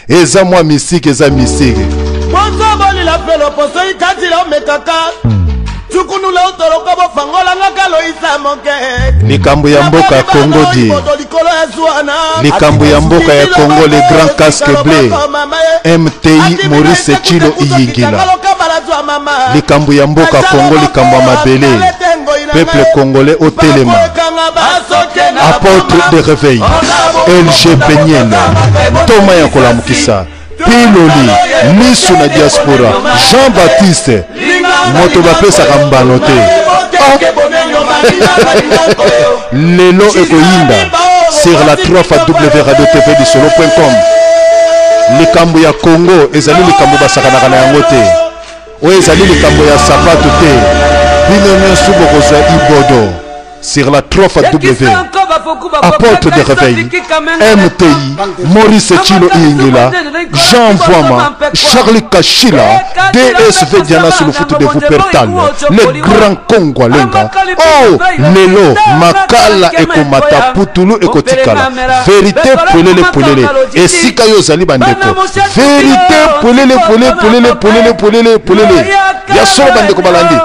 Eza mwa mystique, eza mystique. Bozobolila pelo poso ikatila omekaka tukunula otoloka bofangolanga kaloisa moke. Likambo ya mboka Congo di. Likambo ya mboka ya Congo, le grand casque bleu MTI Maurice Chilo Iyingila. Likambo ya mboka Congo, likambo ya mabele. Peuple congolais otelema. Apôtre de réveil LG Peniel, Thomas ya kolamukisa Piloli misu na diaspora, Jean-Baptiste moto bapesaka mbano te. Oh. Lelo ekoyinda sur la 3 fois w radio tv lisolo.com. Likambo ya Congo ezali likambo basakanaka na yango te. Oyo ezali likambo ya sapatu te. Bino nyonso bokozwa ibodo sur la 3 fois W. Apôtre de réveil, MTI, Maurice Chilo Iyingila, Jean Voama, Charlie Kashila, DSV Diana sur le foot de Wuppertal, le grand Congo Alenga. Oh, lelo, makala ekomata, putulu ekotikala. Vérité polele polele. Esika yo ozali bandeko. Vérité polele polele polele polele polele polele. Ya solo bandeko balandi.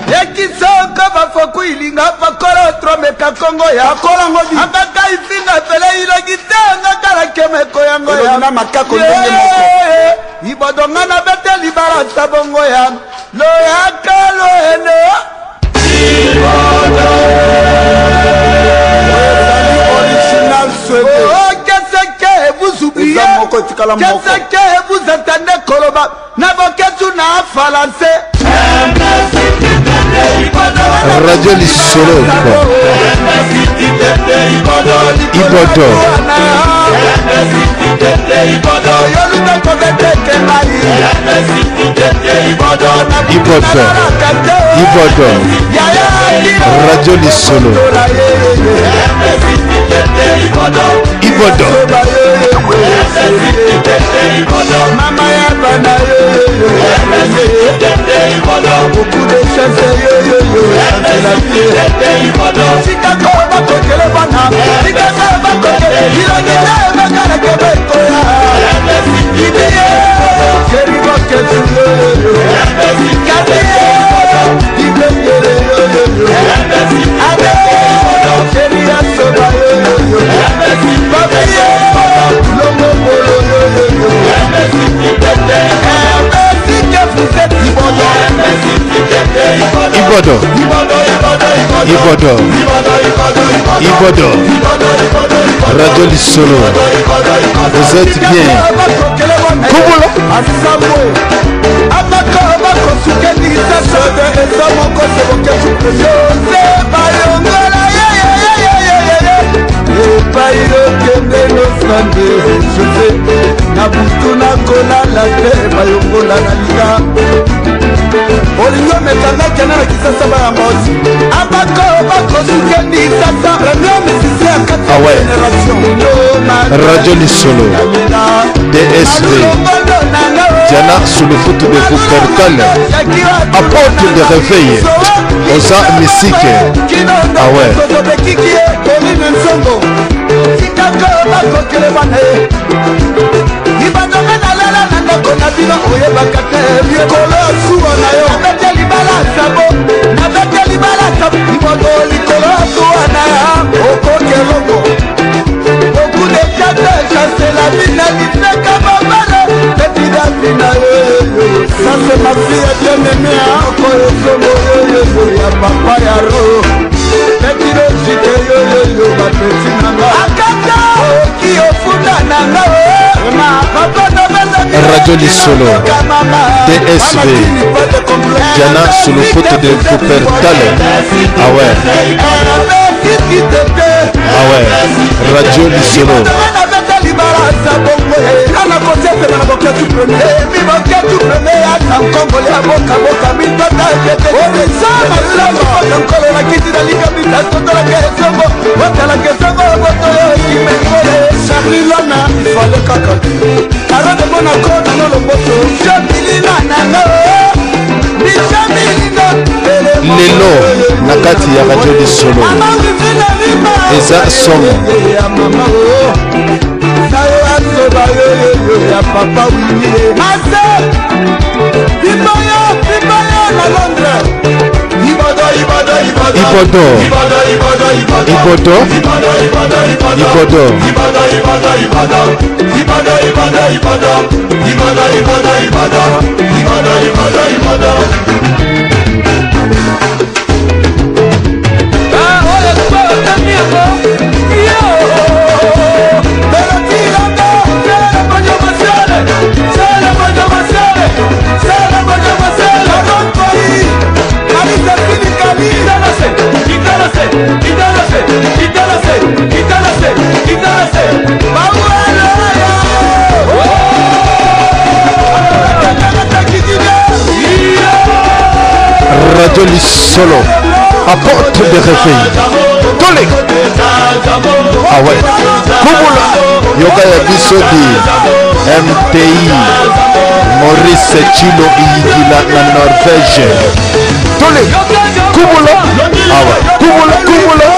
Ekisoko bafoku ilinga fakolo tromeka kongo ya abaka ifinga pele ilogi te nga kala kemeko yango ya na makako ndenge moko. Ibodo nga na bete libala sa bongo ya loyaka loene. Original Swede. Oh, qu'est-ce que vous oubliez? Eza moko etikala moko. Qu'est-ce que vous entendez koloba na boketu na français? Radio Lisolo. Ibodo. Ibodo. Ibodo. Radio Lisolo. Ibodo. Mama ya bana yo yo yo, beaucoup de chance yo yo yo. Tika ko bakokele bana, tika ko bakokele ilongi te bakala kebe koya. Ibiye jeri boketu yo yo yo, kabiye ibengele yo yo yo, abe jeri asoba yo yo yo, babiye longo bolo yo yo yo. Merci que vous êtes Ibodo. Ibodo. Ibodo. Ibodo. Radio Lisolo. Vous êtes bien. Kubulo. Epai okende losande Jose na butu nakolala te bayongola na lika olingi omekanga kende na Kisasa baya mosi abako bakosukeni sasa premier musicien ya Ah ouais. génération. Radio Lisolo. DSV Diana sous le foot de Wuppertal. Apôtre de réveil. Oza mystique. Ah ouais. Ibandonga nalela na ndako na bino oyebaka te likolo ya zuwa na yo nabete libala sabo nabete libala sabo ibodo likolo ya zuwa na ya okoki eloko beaucoup de chate chancela bina liseka mabale petidafina yoyoyo. Ça c'est ma fille bien aimée hein. Oko esongo yoyoyo ya papa ya ro peti lojike yoyoyo bapeti nanga akata oki ofunda nanga. Radio Lisolo, DSV, Diana sous le foot de Wuppertal. Ah ouais. Ah ouais. Radio Lisolo. Charlie Lana, il fallait kaka Karo de Monaco nano lomboso Jamilina nanga. Lelo na kati ya radio lisolo eza somo. Ibodo Ibodo Ibodo Radio Lisolo apporte des réveils. Tolé. Ah ouais. Kubula. Yoka ya biso di MTI Maurice Chilo Iyigila na Norvège. Tolé. Kubula. Ah ouais. Kubula, kubula.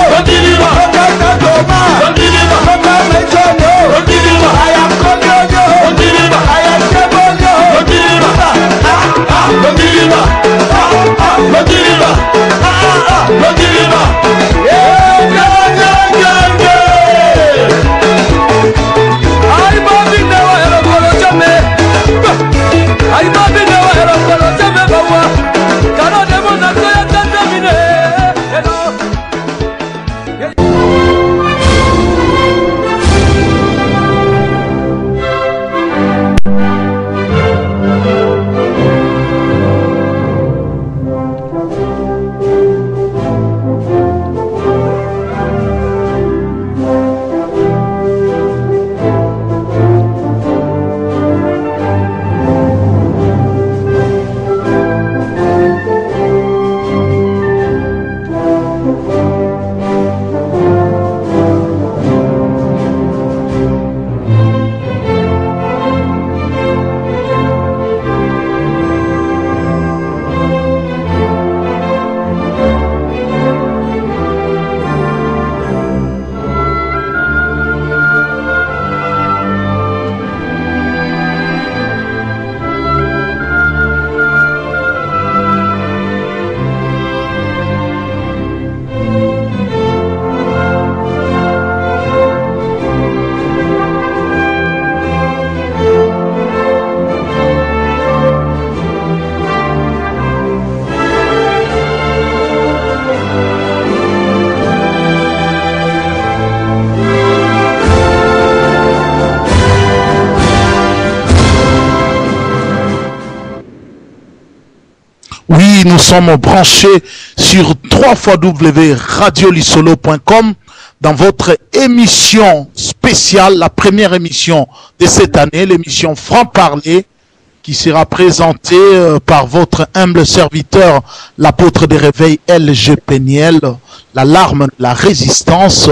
Oui, nous sommes branchés sur www.radiolisolo.com dans votre émission spéciale, la première émission de cette année, l'émission Franc Parler, qui sera présentée par votre humble serviteur, l'apôtre des réveils LG Peniel, la larme, la résistance,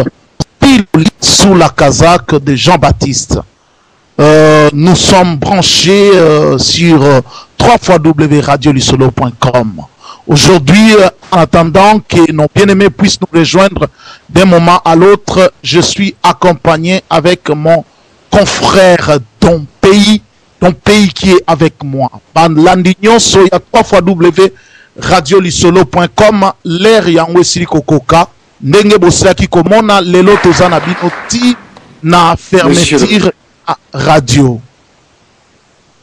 pile sous la casaque de Jean-Baptiste. Nous sommes branchés sur www.radiolisolo.com. Aujourd'hui, en attendant que nos bien-aimés puissent nous rejoindre d'un moment à l'autre, je suis accompagné avec mon confrère Don Pays, Don Pays qui est avec moi. Landignon, soya www.radiolisolo.com, l'air yango esili kokoka, ndenge bosilaki komona lelo toza na bino ti na fermeture radio.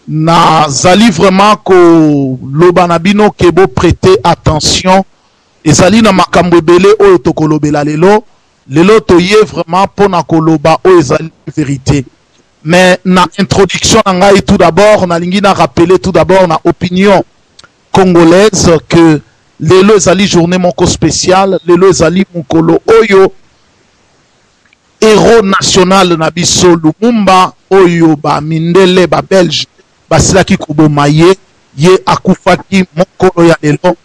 Nazali vraiment koloba na bino ke bo prêter attention. Ezali na makambo ebele oyo tokolobela lelo. Lelo toye vraiment mpona koloba oyo ezali vérité. Mais na introduction na ngai tout d'abord, nalingi na rappeler tout d'abord na opinion congolaise que lelo ezali journée moko spéciale, lelo ezali mokolo oyo héros national na biso Lumumba oyo ba mindele ba belge basilaki koboma ye, ye akufaki mokolo ya lelo.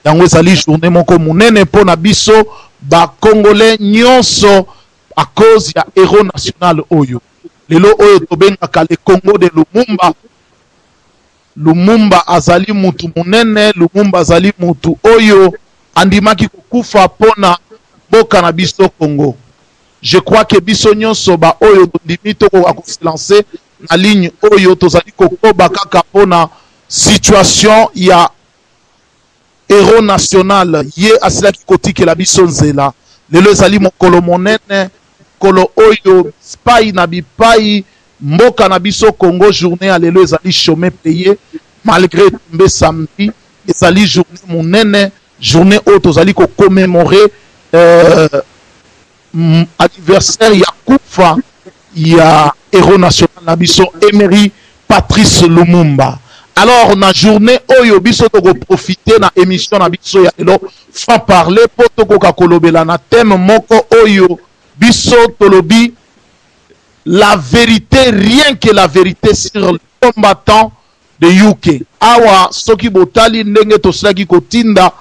Yango ezali journée moko monene mpo na biso ba congolais nyonso à cause ya héros national oyo. Lelo oyo tobengaka le Congo de Lumumba. Lumumba azali mutu monene, Lumumba azali mutu oyo Andimaki kokufa mpo na mboka na biso Congo. Je crois que biso nyonso ba oyo tondimi tokoka ko se lancer na ligne oyo tozali kokoba kaka mpo na situation ya Heros national, ye asilaki kotikela biso nzela. Lelo ezali mokolo monene, mokolo oyo bipai na bipai mboka na biso Congo journee ya lelo ezali chome paye malgre etombe samedi, ezali journee monene, journee oyo tozali ko commemorer euh, anniversaire ya kufa ya héros national na biso Emery Patrice Lumumba. Alors na journée oyo biso toko profiter na émission na biso ya lelo franc parler po tokoka kolobela na thème moko oyo biso tolobi la vérité, rien que la vérité sur le combattant de UK. Awa soki botali ndenge tosilaki kotinda,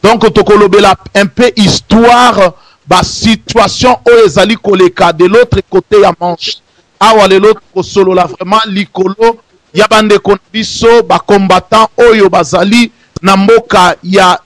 donc tokolobela un peu histoire ba situation oyo ezali koleka de l'autre côté ya manche. Awa lelo tokosolola vraiment likolo ya bandeko na biso ba combattants oyo bazali na mboka ya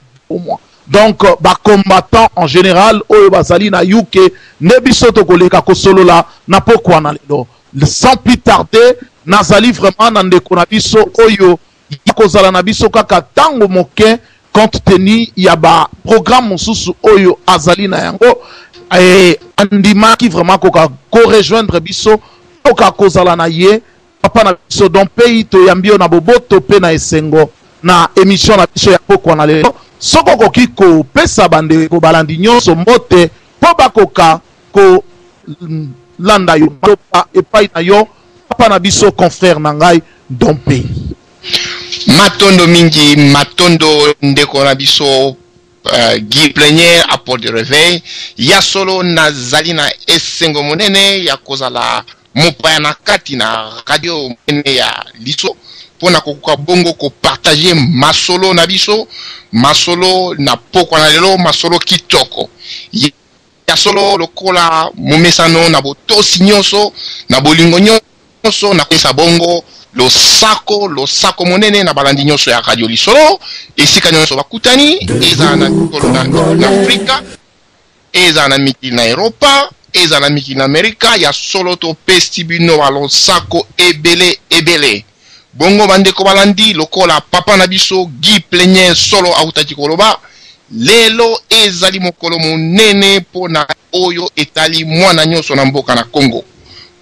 donc ba combattants en général oyo bazali na UK nde biso tokoleka kosolola na pokwa na lelo. Sans plus tarder, nazali vraiment na ndeko na biso oyo ya kozala na biso kaka tango moke compte tenu ya ba programme mosusu oyo azali na yango eh, andimaki vraiment koka ko rejoindre biso toka kozala na ye papa na biso don pays toyambi yo na boboto pe na esengo na emission na biso ya pokwa na lelo soki okoki kopesa bandeko balandi nyonso mbote mpo bakoka ko landa yo maloba epai na yo papa na biso confrère na ngai Don Pays. Matondo mingi, matondo ndeko na biso Guy Plenier à Port de Réveil. Ya solo nazali na esengo monene ya kozala mopaya na kati na radio monene ya liso mpo na kokoka bongo kopartage masolo na biso, masolo na pokwa na lelo, masolo kitoko. Ya solo, lokola momesano, na botosi nyonso, na bolingo nyonso, napesa bongo losako, losako monene na balandi nyonso ya Radio Lisolo, esika nyonso bakutani, ezala na mikolo na, na Afrika, ezala na mikili na Eropa, ezala na mikili na Amerika. Ya solo, topesi bino balosako ebele ebele. Bongo bandeko balandi, lokola papa na biso Guy Plenier solo autaki koloba, lelo ezali mokolo monene mpo na oyo etali mwana nyonso na mboka na Congo.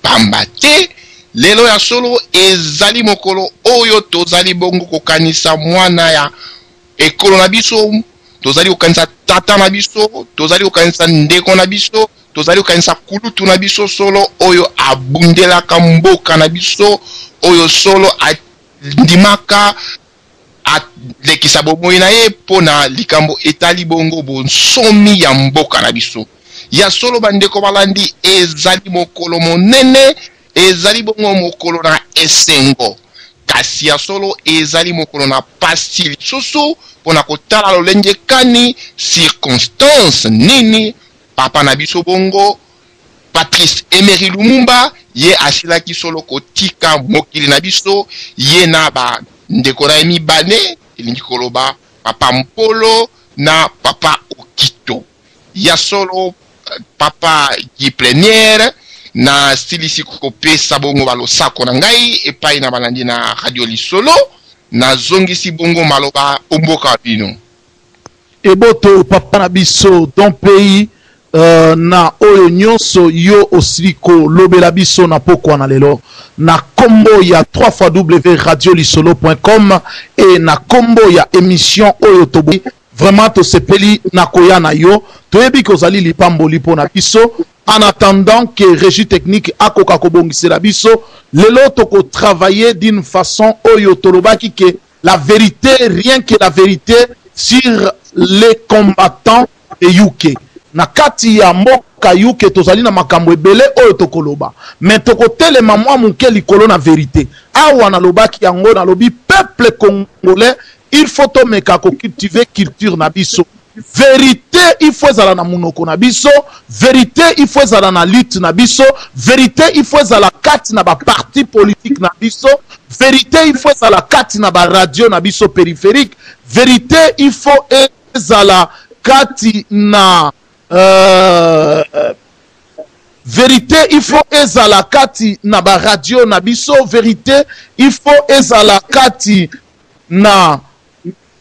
Pamba te lelo ya solo ezali mokolo oyo tozali bongo kokanisa mwana ya ekolo na biso, tozali kokanisa tata na biso, tozali kokanisa ndeko na biso, tozali kokanisa kulutu na biso solo oyo abundelaka mboka na biso, oyo solo andimaka alekisa bomoi na ye mpo na likambo etali bongo bonsomi ya mboka na biso. Ya solo bandeko balandi, ezali mokolo monene, ezali bongo mokolo na esengo, kasi ya solo ezali mokolo na pasi lisusu mpo na kotala lolenge kani, circonstance nini papa na biso bongo Patrice Emery Lumumba ye asilaki solo kotika mokili na biso, ye na ba ndeko na ye mibale, elingi koloba papa Mpolo na papa Okito. Ya solo papa Guy Plenière, na silisi kopesa bongo ba losako na ngai epai na balandi na Radio Lisolo, nazongisi bongo maloba o mboka wa bino. Eboto papa na biso don pays euh, na oyo nyonso yo osili kolobela biso na pokwa na lelo na kombo ya 3 fois w radio lisolo.com e na kombo ya émission oyo toboyi vraiment tosepeli na koya na yo toyebi ke ozali lipamboli mpo na biso en attendant que régie technique akoka kobongisela biso lelo tokotravailler d'une façon oyo tolobaki ke la vérité, rien que la vérité sur les combattants de UK. Na kati ya mboka UK tozali na makambo ebele oyo tokoloba, mais tokotelema mwa moke likolo na verite. Awa nalobaki yango, nalobi peuple congolais il faut tomeka ko cultiver culture na biso. Verite il faut ezala na munoko na biso, verite il faut ezala na lutte na biso, verite il faut ezala kati na ba parti politique na biso, verite il faut ezala kati na ba radio na biso périphérique, verite il faut ezala kati na verite il faut ezala kati na ba radio na biso, verite il faut ezala kati na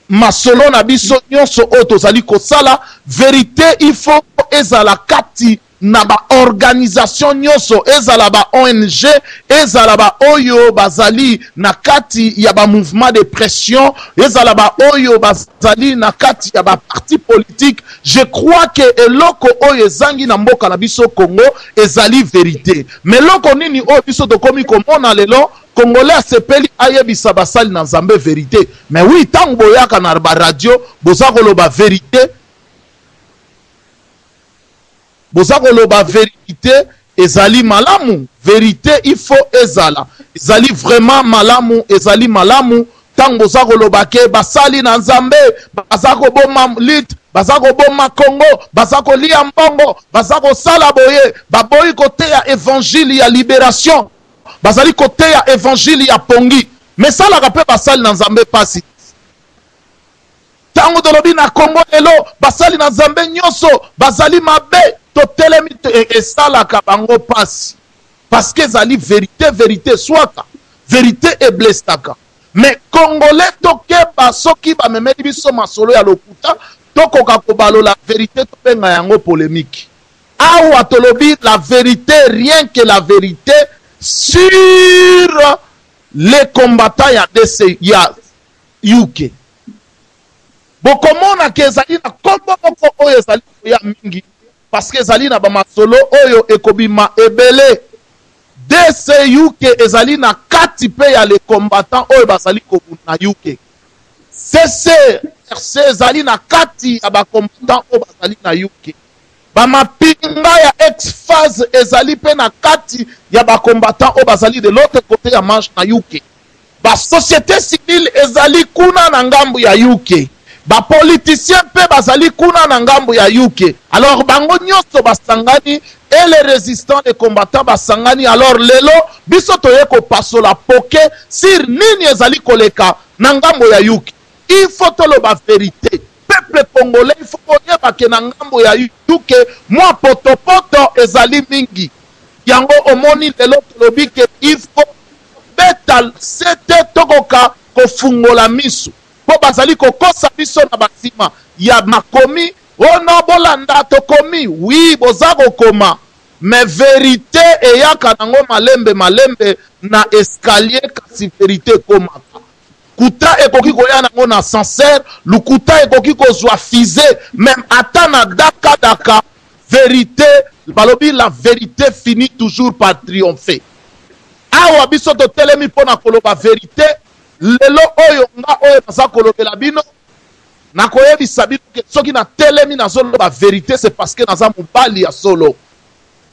masolo na biso nyonso oyo tozali kosala, verite il faut ezala kati na ba organisation nyonso, ezala ba ONG, ezala ba oyo bazali na kati ya ba mouvement de pression, ezala ba oyo bazali na kati ya ba parti politique. Je crois que eloko oyo ezangi na mboka na biso Congo ezali verite. Mais eloko nini oyo biso tokomi komona lelo? Congolais asepeli ayebisa basali na Nzambe verite. Mais oui, ntango boyaka na ba radio, boza koloba verite, boza koloba verite, ezali malamu. Verite il faut ezala, ezali vraiment malamu, ezali malamu ntango boza koloba ke basali na Nzambe baza koboma lutte, baza koboma Congo, baza kolia mbongo, baza kosala boye, baboyi koteya évangile ya libération, bazali koteya évangile ya pongi. Mais esalaka mpe basali na Nzambe pasi ntango tolobi na Kongo lelo basali na Nzambe nyonso bazali mabe. Totelemi, esalaka bango pasi parce que ezali vérité. Vérité swaka, vérité eblessaka. Mais Congolais, tokeba, soki bamemeli biso masolo ya lokuta, tokoka kobalola vérité, tobenga yango polémique. Awa tolobi la vérité, rien que la vérité, sur les combattants ya DC ya UK. Bokomona ke ezali na nkombo moko oyo ezali koya mingi, parce que ezali na bamasolo oyo ekobima ebele. DCUK ezali na kati mpe ya les combattants oyo bazali kobunda na UK. CCRC ezali na kati ya bacombattant oyo bazali na UK. Bamapinga ya ex-FAZ ezali mpe na kati ya bacombattant oyo bazali de l'autre côté ya Manche na UK. Basociété civile ezali kuna na ngambu ya UK, bapoliticien mpe bazali kuna na ngambu ya UK. Alors bango nyonso basangani, et les résistants, les combattants basangani. Alors lelo biso toye kopasola poke sur nini ezali koleka na ngambo ya UK. Il faut toloba vérité. Peuple congolais, il faut koyeba ke na ngambo ya UK mwa potopoto ezali mingi. Yango omoni lelo tolobi ke il faut beta sete, tokoka kofungola miso, mpo bazali kokosa biso na basima ya makomi. Ono bolanda, tokomi, oui, boza kokoma, mais vérité eyaka nango malembe malembe na escalier, kasi vérité ekomaka. Kuta ekoki koya nango na ascenseur, lukuta ekoki kozwa fusée, même ata na dakadaka. Vérité, balobi la vérité finit toujours par triompher. Awa biso totelemi mpo na koloba vérité. Lelo oyo nga oyo naza kolobela bino, nakoyebisa bino ke soki natelemi nazoloba vérité, c'est parce que naza mobali ya solo.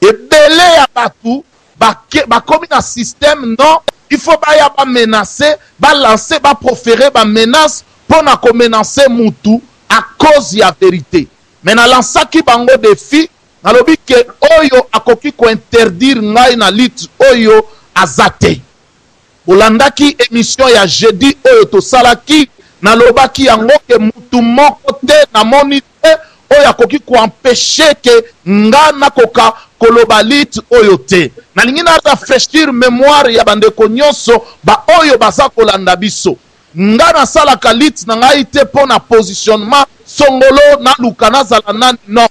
Ebele ya bato bakomi na système, non, il faut baya bamenace, balance, baproférer bamenace mpo na komenace mutu à cause ya vérité. Mais nalansaki bango défi, nalobi ke oyo akoki kointerdire ngai na lutte oyo aza te. Bolandaki émission ya jeudi oyo tosalaki, nalobaki yango ke mutu moko te namoni te oyo akoki koempêcher ke nga nakoka koloba lutte oyo te. Nalingi na rafraîchir mémoire ya bandeko nyonso baoyo baza kolanda biso. Nga nasalaka lutte na ngai te mpo na positionnement songolo, naluka nazala nani, non.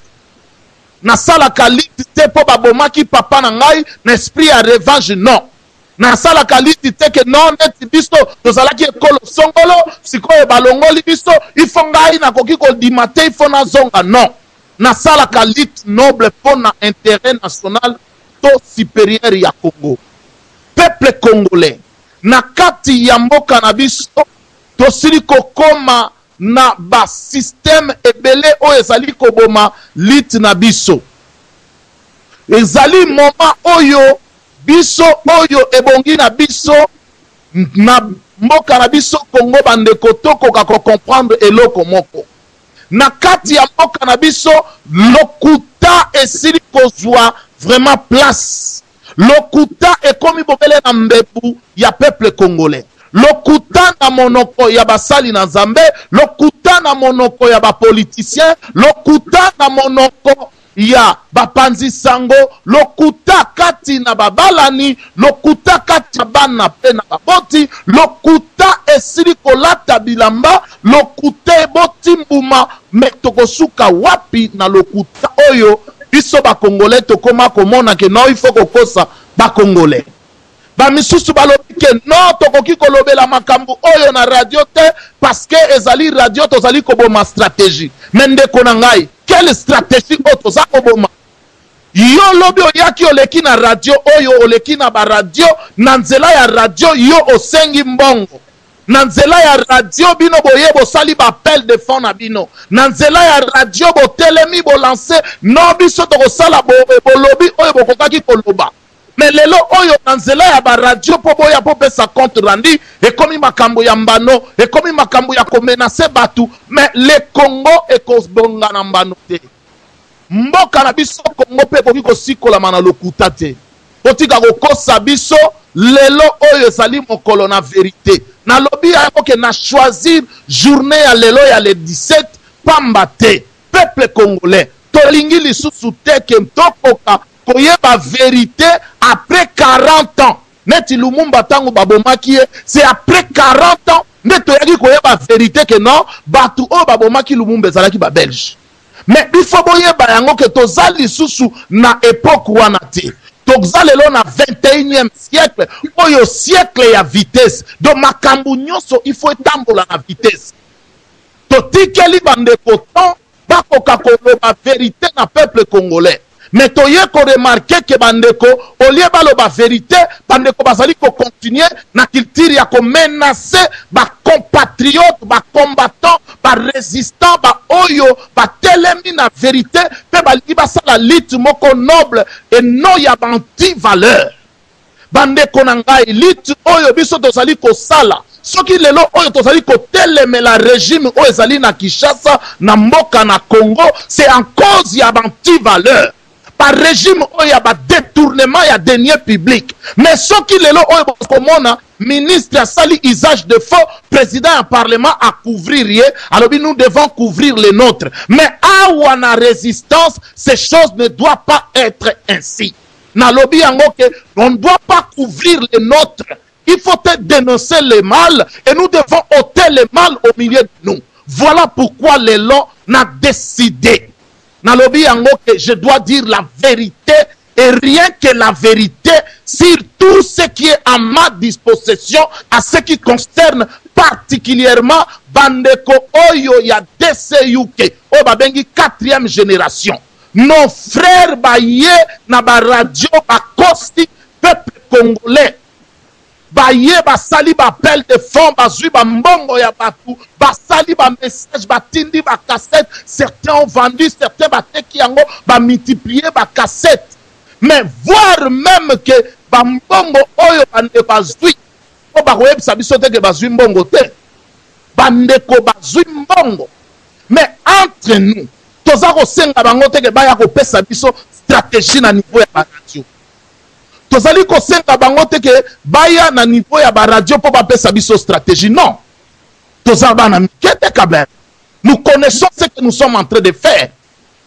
Nasalaka lutte te mpo babomaki papa na ngai na esprit ya revanche, non. Nasalaka lutte te ke non, neti biso tozalaki ekolo songolo, sikoyo balongoli biso, il faut ngai nakoki kondima te, il faut nazonga, non. Nasalaka lutte noble mpo na intérêt national to supérieur ya Congo. Peuple congolais, na kati ya mboka na biso tosili kokoma na basystème ebele oyo ezali koboma lutte na biso. Ezali moment oyo biso oyo ebongi na biso na mboka na biso Kongo, bandeko, tokoka kocomprendre eloko moko. Na kati ya mboka na biso, lokuta esili kozwa vraiment place. Lokuta ekomi bobele na mbebu ya peuple congolais. Lokuta na monoko ya basali na Nzambe, lokuta na monoko ya ba politiciens, lokuta na monoko ya bapanzi sango, lokuta kati na babalani, lokuta kati ya bana mpe na baboti, lokuta esili kolata bilamba, lokuta eboti mbuma. Mais tokosuka wapi na lokuta oyo? Biso ba Congolais tokoma komona ke non, il faut kokosa ba Congolais. Bamisusu balobi ke non, tokoki kolobela makambo oyo na radio te parce que ezali radio, tozali koboma stratégie. Mais ndeko na ngai, quelle stratégie oyo toza koboma? Yo lobi oyaki, oleki na radio oyo, oleki na baradio, na nzela ya radio yo osengi mbongo. Na nzela ya radio bino boye bosali baappel de fonds na bino. Na nzela ya radio botelemi, bolancer non, biso tokosala boye, bolobi oyo bokokaki koloba. Mais lelo oyo na nzela ya baradio, mpo boya mpo pesa compte rendu, ekomi makambo ya mbano, ekomi makambo ya komenacer bato. Mais le Congo ekobonga na mbano te. Mboka na biso Congo mpe ekoki kosikolama na lokuta te. Botika kokosa biso. Lelo oyo ezali mokolo na vérité. Nalobi yango ke na choisir journée ya lelo ya le 17 pamba te. Peuple congolais, tolingi lisusu te ke tokoka koyeba vérité après 40 ans neti Lumumba. Ntango babomaki ye, c'est après 40 ans nde toyaki koyeba vérité ke non, bato oyo babomaki Lumumba ezalaki Babelge. Mais il faut boyeba yango ke toza lisusu na époque wana te. Toza lelo na 21e siècle oyo, siècle ya vitesse. Donc makambo nyonso il faut etambola na vitesse. Totikeli bandeko temps bakoka koloba vérité na peuple congolais. Mais toye koremarquer ke bandeko, au lieu baloba vérité, bandeko bazali kocontinuer na culture ya komenacer bacompatriote, bacombattant, barésistant, baoyo batelemi na vérité mpe balingi basala lutte moko noble et non ya baanti-valeur. Bandeko na ngai, lutte oyo biso tozali kosala, soki lelo oyo tozali kotelemela régime oyo ezali na Kinshasa, na mboka na Congo, c'est en cause ya baanti-valeur, barégime oyo ya badétournement ya denier public. Mais soki lelo oyo bokomona ministre asali usage de faux, président ya parlement acouvrir ye, alobi nous devons couvrir les nôtres. Mais awa na résistance, ces choses ne doivent pas être ainsi. Nalobi yango ke on ne doit pas couvrir les nôtres. Il faut dénoncer le mal et nous devons ôter le mal au milieu de nous. Voilà pourquoi lelo na décidé, nalobi yango ke je dois dire la vérité et rien que la vérité sur tout ce qui est à ma disposition, à ce qui concerne particulièrement bandeko oyo ya DCUK, oyo babengi quatrième génération. Nos frères baye na baradio, bakosi peuple congolais, baye basali baappel de fonds, bazwi bambongo ya bato, basali bamessage, batindi bacassette. Certains ont vendu, certains bateki yango, bamultiplier bacassette. Mais voire même ke bambongo oyo bandeko bazwi, mpo bakoyebisa biso te ke bazwi mbongo te, bandeko bazwi mbongo. Mais entre nous, toza kosenga bango te ke baya kopesa biso stratégie na niveau ya baradio. Tozali kosenga bango te ke baya na niveau ya baradio mpo bapesa biso stratégie. Non, toza bana mike te quand même. Nous connaissons ce que nous sommes en train de faire.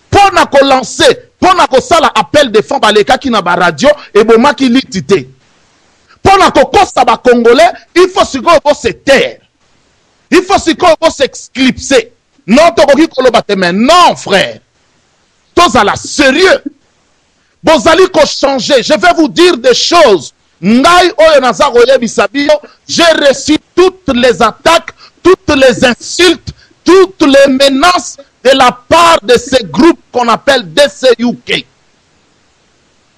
Mpo na kolancer, mpo na kosala appel de fonds, balekaki na baradio, ebomaki lutte te. Mpo na kokosa Bacongolais, il faut sikoyo bose taire, il faut sikoyo bos'exclipser, non, tokoki koloba te. Mais non, frère, tozala sérieux. Bozali kochanger. Je vais vous dire des choses. Ngai oyo naza koyebisa bino, j'ai reçu toutes les attaques, toutes les insultes, toutes les menaces de la part de ces groupes qu'on appelle DCUK.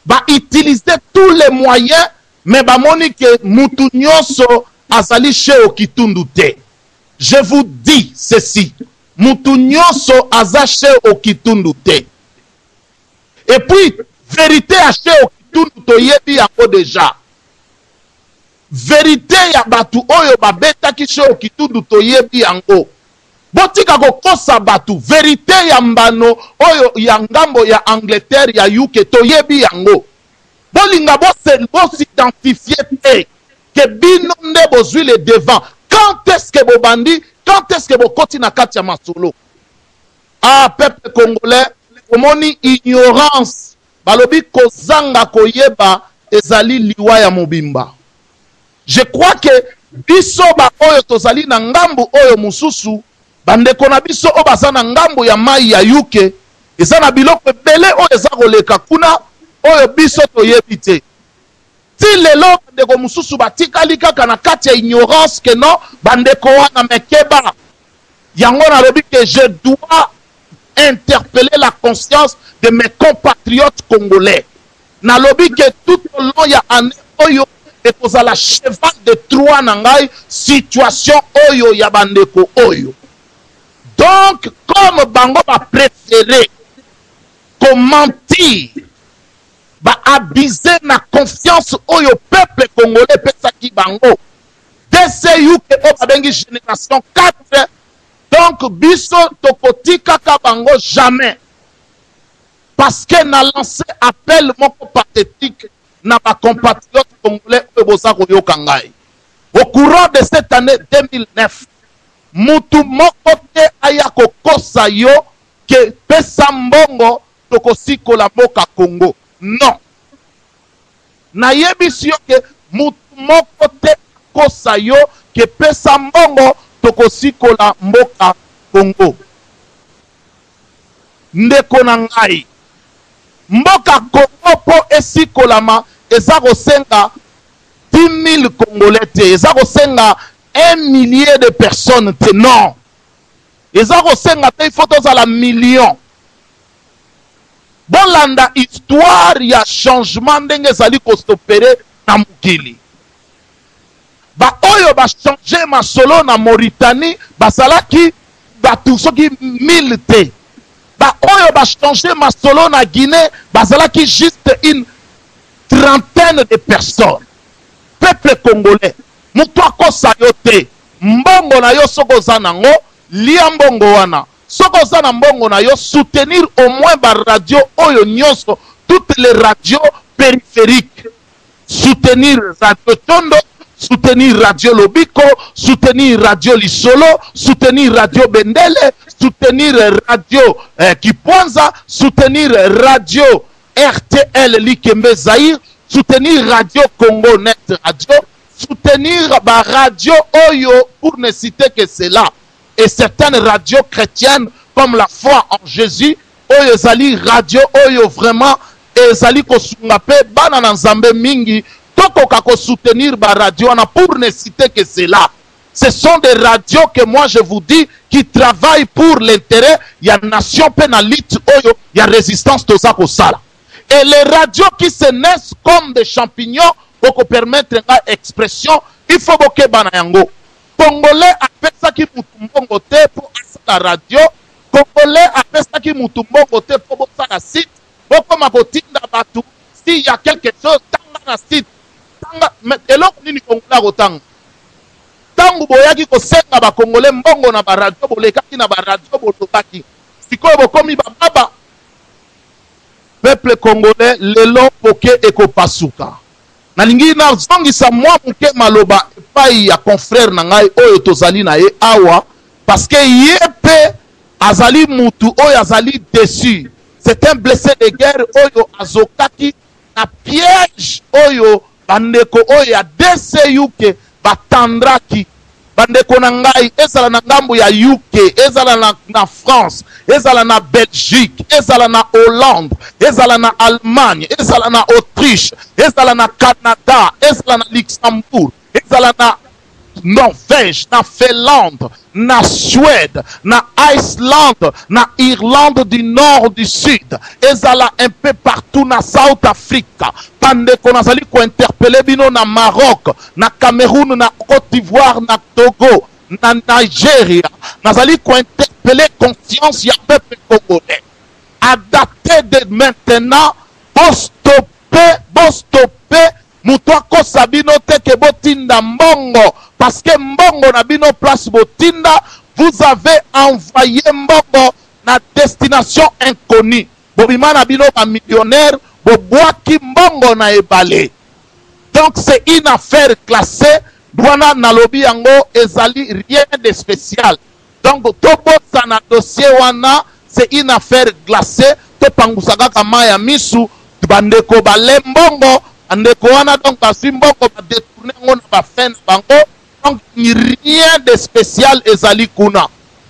Bautiliser tous les moyens, mais bamoni ke mutu nyonso azali She Okitundu te. Je vous dis ceci: mutu nyonso aza She Okitundu te. Et puis vérité ya She Okitundu, toyebi yango déjà. Vérité ya bato oyo babetaki She Okitundu, toyebi yango. Botika kokosa bato. Vérité ya mbano oyo ya ngambo ya Angleterre, ya UK, toyebi yango. Bolinga bos'identifier te. Que bino nde bozui le devant. Quand est-ce que bobandi? Quand est-ce que bokoti na kati ya masolo? Ah peuple congolais, omoni ignorance, balobi kozanga koyeba ezali liwa ya mobimba. Je crois que biso ba oyo tozali na ngambu oyo mosusu, bandeko na biso oyo baza na ngambu ya mayi ya UK, eza na biloko ebele oyo eza koleka kuna oyo biso toyebi te. Ti lelo bandeko mosusu batikali kaka na kati ya ignorance que non bandeko wana, mais keba. Yango nalobi que je dois interpeller la conscience de mes compatriotes congolais. Nalobi que tout au long ya annee oyo ekozala cheval de Troie na ngai situation oyo ya bandeko oyo. Donc comme bango ba preferer ko mentir, ba abuser na confiance oyo peuple congolais epesaki bango, DCUK oyo babengi generation 4, donc biso tokotikaka bango jamais. Parce que na lancer appel moko pathétique na ba compatriotes congolais oyo boza koyoka ngai. Au courant de cette année 2009, mutu moko te aya kokosa yo que pesa mbongo tokosikola mboka Congo. Non. Nayebisi yo que mutu moko te akosa yo que pesa mbongo tokosikola mboka Congo. Ndeko na ngai, mboka Congo po esikolama eza kosenga 10.000 congolais te, eza kosenga un millier de personnes te, non. Eza kosenga te il faut tozala million. Bolanda histoire ya changement ndenge ezali ko s'operer na mokili. Ba oyo ba changer masolo na Mauritanie bazalaki batu soki 1000 te. Ba oyo ba changer masolo na Guinee bazalaki juste une trentaine de personnes. Peuple congolais, mutu akosa yo te. Mbongo na yo soki oza nango, lia mbongo wana. Soki oza na mbongo na yo, soutenir au moins ba radio oyo nionso, toutes les radios peripheriques. Soutenir radio Tondo, soutenir radio Lobiko, soutenir radio Lisolo, soutenir radio Bendele, soutenir radio eh, Kipwanza, soutenir radio RTL Likembe Zaïre, soutenir radio Congo Net Radio, soutenir ba radio oyo pour ne citer que cela et certaines radios chrétiennes comme la foi en Jésus oyo ezali radio oyo vraiment ezali kosunga pe bana na Nzambe mingi tokoka ko soutenir ba radio wana pour ne citer que cela. Ce sont des radios que moi je vous dis qui travaillent pour l'interet ya nation pe na lutte oyo ya resistance toza kosala. Et les radios qui se naissent comme des champignons, boko permettre nga expression, il faut bokeba na yango. Congolais apesaki mutu mbongo te po asala radio, Congolais apesaki mutu mbongo te po bosala site, bokoma kotinda batu si ya quelque chose tanga na site, tanga mais eloko nini Congolais akotanga? Tangu boyaki kosenga ba Congolais mbongo na ba radio, bolekaki na ba radio bolobaki, sikoyo bokomi ba baba? Peuple congolais lelo poke ekopasuka. Nalingi nazongisa mwa moke maloba epayi ya confrère na ngai oyo tozali na ye awa parce que ye mpe azali mutu oyo azali deçu. C'est un blesse de guerre oyo azokaki na piège oyo bandeko oyo ya DCUK batandraki. Bandeko na ngai, ezala na ngambo ya UK, ezala na, na France, ezala na Belgique, ezala na Hollande, ezala na Allemagne, ezala na Autriche, ezala na Canada, ezala na Luxembourg, ezala na Norvège, na Finlande, na Suède, na Iceland, na Irlande du Nord, du Sud, ezala un peu partout na South Africa. Bandeko nazali ko interpeller bino na Maroc, na Cameroun, na Cote d'Ivoire, na Togo, na Nigeria. Nazali ko interpeller conscience ya peuple congolais. À dater de maintenant, bo stopper, bo stopper Mutu akosa bino te ke botinda mbongo parce que mbongo na bino place botinda vous avez envoye mbongo na destination inconnue bobima na bino ba millionnaire bobwaki mbongo na ebale. Donc c'est une affaire classée wana nalobi yango ezali rien de spécial. Donc tobosana dossier wana, c'est une affaire glacée, topangusa kaka mayi ya misu, bandeko bale mbongo, bandeko wana donc bazwi mbongo ba detourner yango na ba fin na bango, donc rien de spécial ezali kuna.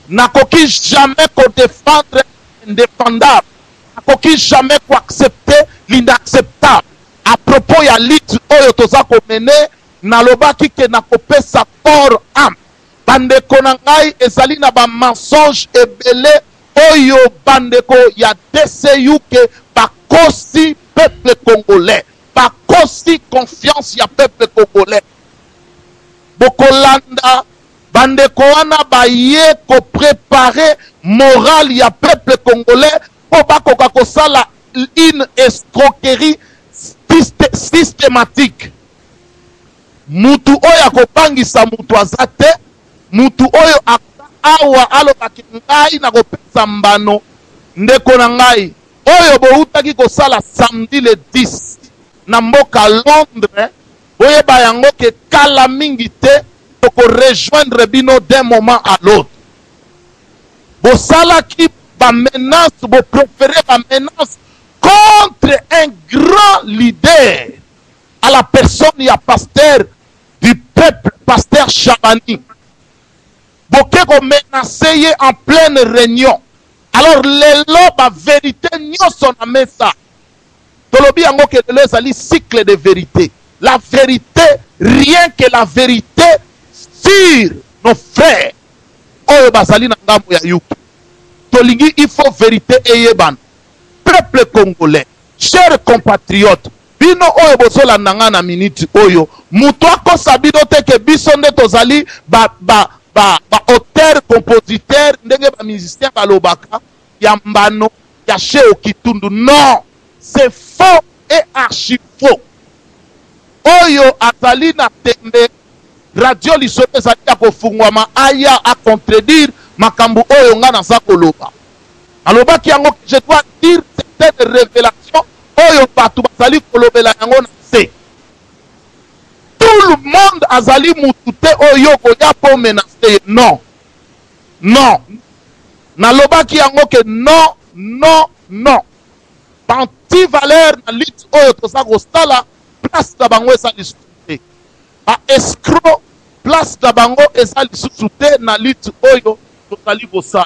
Nakoki jamais ko defendre indefendable, nakoki jamais ko accepter l'inacceptable. A propos ya lutte oyo toza ko mener, nalobaki ke nakopesa corps ame. Bandeko na ngai, ezali na ba mensonges ebele oyo bandeko ya DCUK bakosi peuple congolais, bakosi confiance ya peuple congolais. Bokolanda bandeko wana baye ko preparer morale ya peuple congolais mpo bakoka kosala une escroquerie systematique. Mutu oyo akobangisa mutu aza te, mutu oyo aza awa aloba ke ngai nakopesa mbano, ndeko na ngai, oyo bowutaki kosala samedi le 10 na mboka Londres, boyeba yango ke kala mingi te toko rejoindre bino d'un moment à l'autre. Bosalaki ba menaces, bo proferer ba menaces contre un grand leader à la personne ya pasteur du peuple, pasteur Shabani. Boke ko menacer ye en pleine reunion. Alors lelo ba verite nyoso na mesa. Tolobi yango ke lelo ezali cycle de verite. La verite, rien que la verite sur nos frères oyo bazali na ngambo ya Yuki. Tolingi il faut verite eyebana. Peuple congolais, chers compatriotes, bino oyo bozolanda nga na minute oyo, mutu akosa bino te ke biso nde tozali ba, ba, ba, ba auteur compositeur ndenge ba musiciens balobaka ya mbano ya Sheo Kitundu. Non, c'est faux et archi faux. Oyo azali na tembe, radio lisolo ezali ya kofungwama, aya a contredire makambo oyo nga naza koloba. Nalobaki yango que je dois dire certaines revelations oyo batu bazali kolobela yango na se. Tout le monde azali mutu te oyo okoya po menacer ye. Non. Non. Nalobaki yango que non, non, non. Ba anti-valeurs na lutte oyo toza kosala, place na bango eza lisusu te. Ba escrocs, place na bango eza lisusu te na lutte oyo tozali kosala.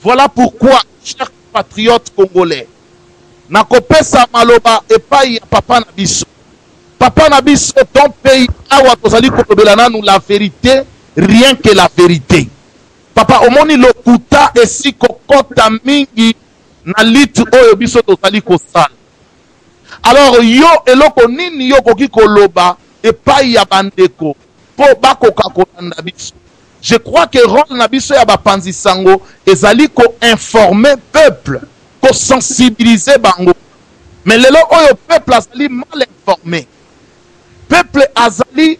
Voilà pourquoi, chers compatriotes congolais, nakopesa maloba epayi ya papa na biso. Papa na biso, ton pays, awa tozali kolobela nanu la verite, rien que la verite. Papa, omoni lokuta esi kokota mingi na lutte oyo biso tozali kosala. Alors yo eloko nini yo okoki koloba epayi ya bandeko po bakoka kolanda biso? Je crois que role na biso ya bapanzi sango ezali ko informer peuple, ko sensibiliser bango. Mais lelo oyo peuple azali mal informe. Peuple azali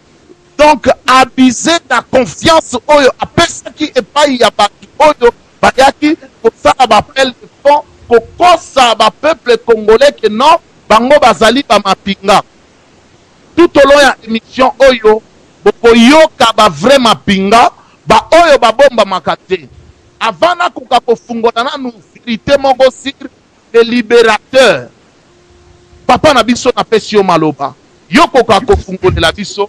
donc abuse na confiance oyo apesaki epayi ya batu oyo bayaki kosala ba appel de fonds, kokosa ba peuple congolais que non bango bazali ba mapinga. Tout au long ya emission oyo bokoyoka ba vrai mapinga, ba oyo babombamaka te. Avant nakoka kofungola nanu verite moko sur le liberateur, papa na biso napesi yo maloba, yo koka kofungolela biso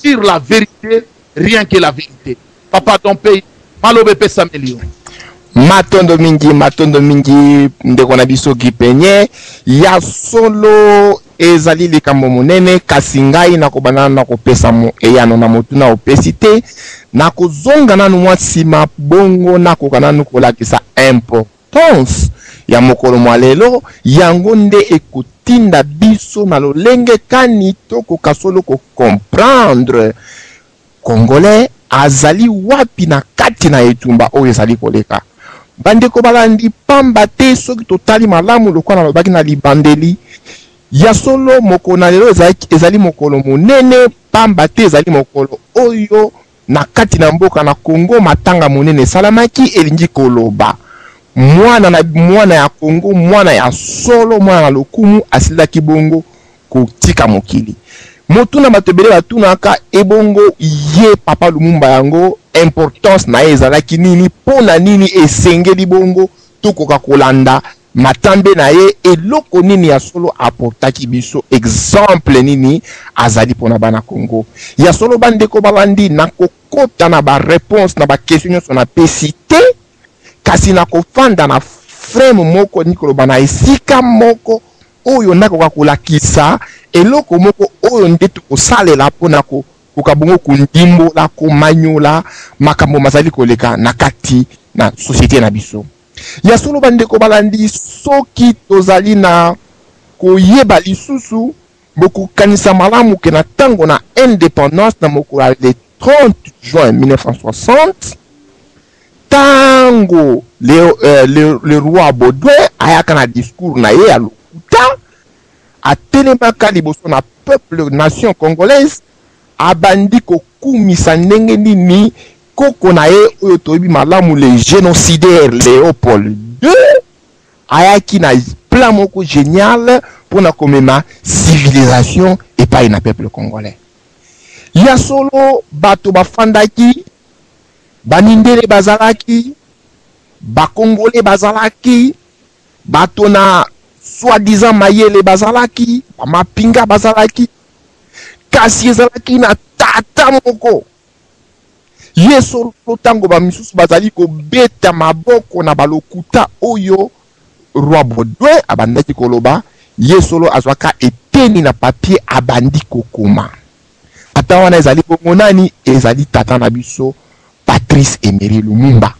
sur la verite, rien que la verite. Papa ton pays, maloba epesameli yo. Matondo mingi, matondo mingi ndeko na biso Guy Peigne. Ya solo ezali likambo monene, kasi ngai nakobanda na kopesa eyano na motuna opesi te. Nakozonga nanu mwa nsima bongo nakoka nanu kolakisa importance ya mokolo mwa lelo. Yango nde ekotinda biso na lolenge kani tokoka solo ko comprendre Congolais azali wapi na kati na etumba oyo ezali koleka. Bandeko balandi, pamba te soki totali malamu, lokola nalobaki na libandeli, ya solo mokolo na lelo ezali mokolo monene, pamba te ezali mokolo oyo na kati na mboka na Congo matanga monene esalamaki, elingi koloba mwana na mwana ya Congo, mwana ya solo, mwana na lokumu asilaki bongo kotika mokili. Motuna bato ebele batunaka, ebongo ye Papa Lumumba yango importance na ye ezalaki nini? Mpo na nini esengeli bongo tokoka kolanda matambe na ye? Eloko nini ya solo aportaki biso? Exemple nini azali mpona bana Congo? Ya solo bandeko balandi, nakokota na ba reponse na ba question nyonso napesi te, kasi nakofanda na frame moko, elingi koloba na esika moko oyo nakoka kolakisa eloko moko oyo nde tokosalela mpo na kokoka bongo kondimbola, komanyola makambo mazali koleka na kati na societe na biso. Ya solo bandeko balandi, soki tozali na koyeba lisusu, bokokanisa malamu ke na tango na independance na mokolo ya le 30 juin 1960, tango le roi Baudouin ayaka na discours na ye ya lokuta, atelemaka liboso na peuple nation congolaise, abandi kokumisa ndenge nini koko na ye oyo toyebi malamu le génocidaire Léopold II ayaki na plan moko génial mpona komema civilisation epai na peuple congolais. Ya solo bato bafandaki, bamindele bazalaki, bakongole bazalaki, bato na soi-disant mayele bazalaki, bamapinga bazalaki, kasi ezalaki na tata moko ye solo ntango bamisusu bazali kobeta maboko na balokuta oyo roi Baudouin abandaki koloba, ye solo azwaka eteni na papier abandi kokoma. Tata wana ezali bongo nani? Ezali tata na biso Patrice Emery Lumumba.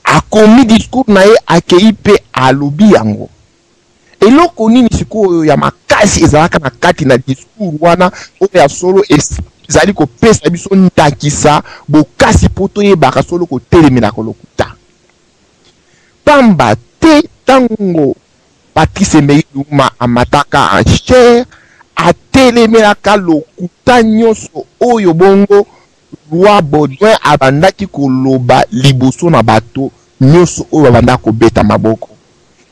Akomi discours na ye, akei mpe alobi yango. Eloko nini sikoyo ya makasi ezalaka na kati na discours wana oyo ya solo ezali kopesa biso ndakisa bokasi mpo toyebaka solo kotelemelaka lokuta? Pamba te tango Patrice Emery Lumumba amataka en chaire, atelemelaka lokuta nyonso oyo bongo Roi Baudouin abandaki koloba liboso na bato nyonso oyo babandaka kobeta maboko.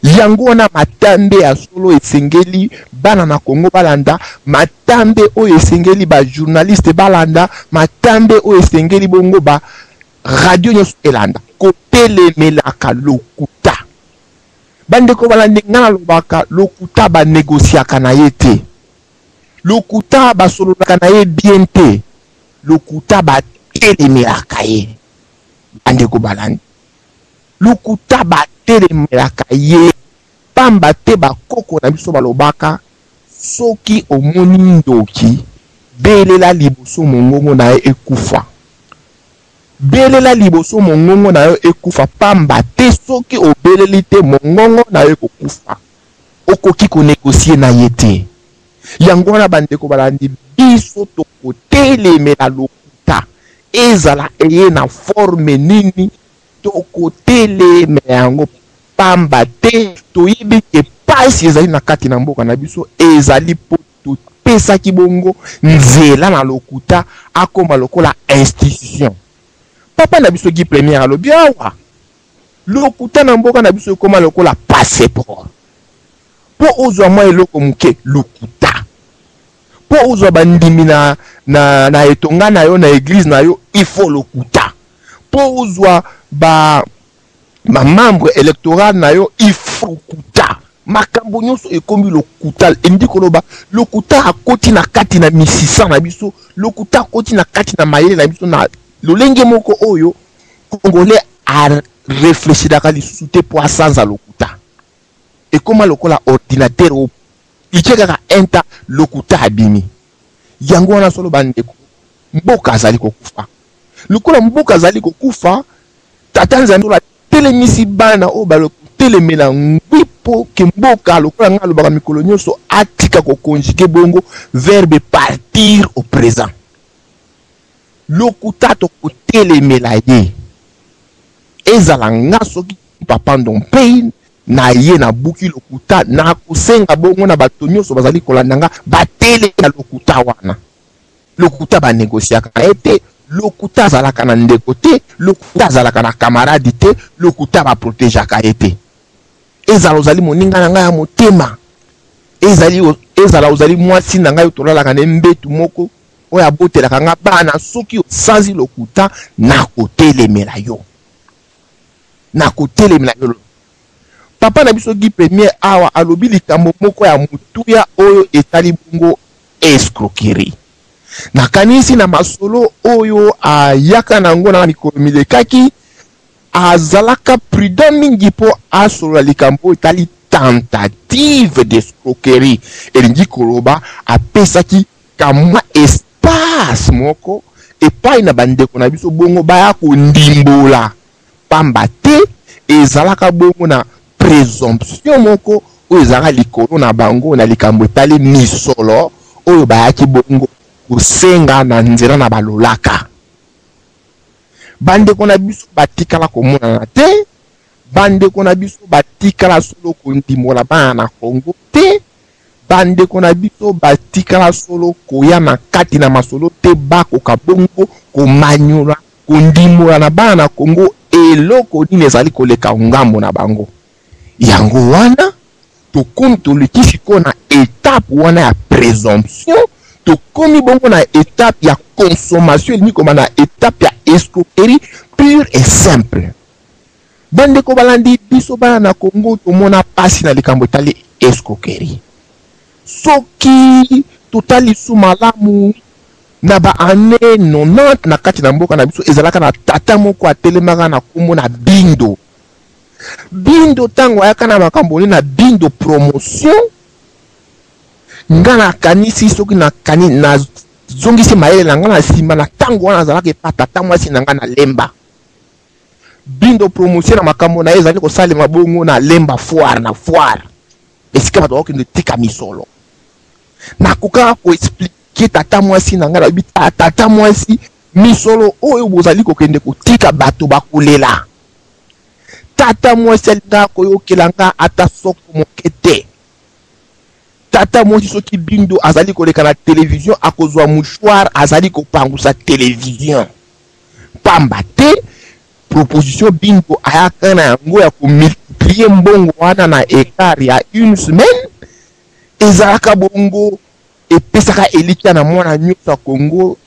Yango wana matambe ya solo esengeli bana na Congo balanda, matambe oyo esengeli ba journaliste balanda, matambe oyo esengeli bongo ba radio nyonso elanda, kotelemelaka lokuta. Bandeko balandi, nga nalobaka lokuta ba negociaka na ye te, lokuta basololaka na ye bien te, lokuta batelemelaka ye. Bandeko balandi, lokuta batelemelaka ye pamba te bakoko na biso balobaka soki omoni ndoki belela liboso mongongo na ye ekufa. Belela liboso mongongo na yo ekufa pamba te soki obeleli te mongongo na yo ekokufa. Okoki ko negocier na ye te. Yango wana bandeko balandi biso tokotelemela lokuta ezala eye na forme nini, tokotelemela yango pamba te toyebi ke pasi ezali na kati na mboka na biso ezali po topesaki bongo nzela na lokuta akoma lokola institution. Papa na biso Guy Premier alobi awa lokuta na mboka na biso ekoma lokola passeport. Po ozwa mwa eloko moke lokuta, po ozwa bandimi na etonga na yo na eglise na yo il faut lokuta, po ozwa ba membre électoral na yo il faut lokuta. Makambo nyonso ekomi lokuta. Elingi koloba lokuta akoti na kati na misisa na biso, lokuta akoti na kati na mayele na biso na lolenge moko oyo Congolais a réfléchiraka lisusu te po asanza lokuta. Ekoma lokola ordinateur oyo itie kaka enter lokuta abimi. Yango wana solo bandeko, mboka azali kokufa. Lokola mboka azali kokufa, Tata Nzambe oyo atelemisi bana oyo balotelemela ngwi po ke mboka, lokola ngai alobaka mikolo nyonso, atika kokonjuge bongo verbe partir au présent. Lokuta tokotelemela ye. Ezala nga soki Papa Ndompei na ye nabuki lokuta, nakosenga bongo na bato nyonso bazali kolanda nga batelemela lokuta wana. Lokuta ba negociaka na ye te, lokuta azalaka na ndeko te, lokuta azalaka na camarade te, lokuta ba protegeaka ye te. Ezala ozali moninga na ngai ya motema, Ezali ezala ozali mwasi na ngai tolalaka na mbetu moko oyo abotelaka nga bana, soki osanzi lokuta nakotelemela yo, nakotelemela yo. Papa na biso Guy Premier awa alobi likambo moko ya motuya oyo etali bongo escroquerie. Nakanisi na masolo oyo ayaka na yango na mikolo milekaki, azalaka prudent mingi mpo asolola likambo oyo etali tentative d'escroquerie. Elingi koloba apesaki kamwa espace moko epai na bandeko na biso bongo baya kondimbola, pamba te ezalaka bongo na présomption moko oyo ezalaka likolo na bango na likambo etali misolo oyo bayaki bongo kosenga na nzela na balolaka. Bandeko na biso batikala komonana te, bandeko na biso batikala solo kondimola bana na Congo te, bandeko na biso batikala solo koya na kati na masolo te, bakoka bongo komanyola kondimola na bana na Congo eloko nini ezali koleka ngambo na bango. Yango wana tokomi, toleki sikoyo na etape wana ya présomption, tokomi bongo na etape ya consommation, elingi koma na etape ya escroquerie pure et simple. Bandeko balandi biso bana na Congo, tomona pasi na likambo etali escroquerie. Soki totali su malamu na ba année 90 na kati na mboka na biso, ezalaka na tata moko atelemaka na kombo na Bindo. Bindo ntango ayaka na makambo na Bindo promotion, nga nakanisi soki nakani nazongisi mayele na nga na nsima na ntango wana azalaka epa tata mwasi na nga na Lemba. Bindo promotion na makambo na ye ezali kosalema bongo na Lemba foire, na foire esika bato bakokende tika misolo. Nakokaka koexpliquer tata mwasi na ngai, nayebi tata mwasi, misolo oyo bozali kokende kotika bato bakolela. Tata mwasi alingaka koyokela nga ata soko moke te. Tata mwasi soki Bindo azali koleka na televizio akozwa mouchoir azali kopangusa televizio, pamba te proposition Bindo ayaka na yango ya komultiplier mbongo wana na écart ya une semaine ezalaka bongo epesaka elikya na mwana nyonso ya Congo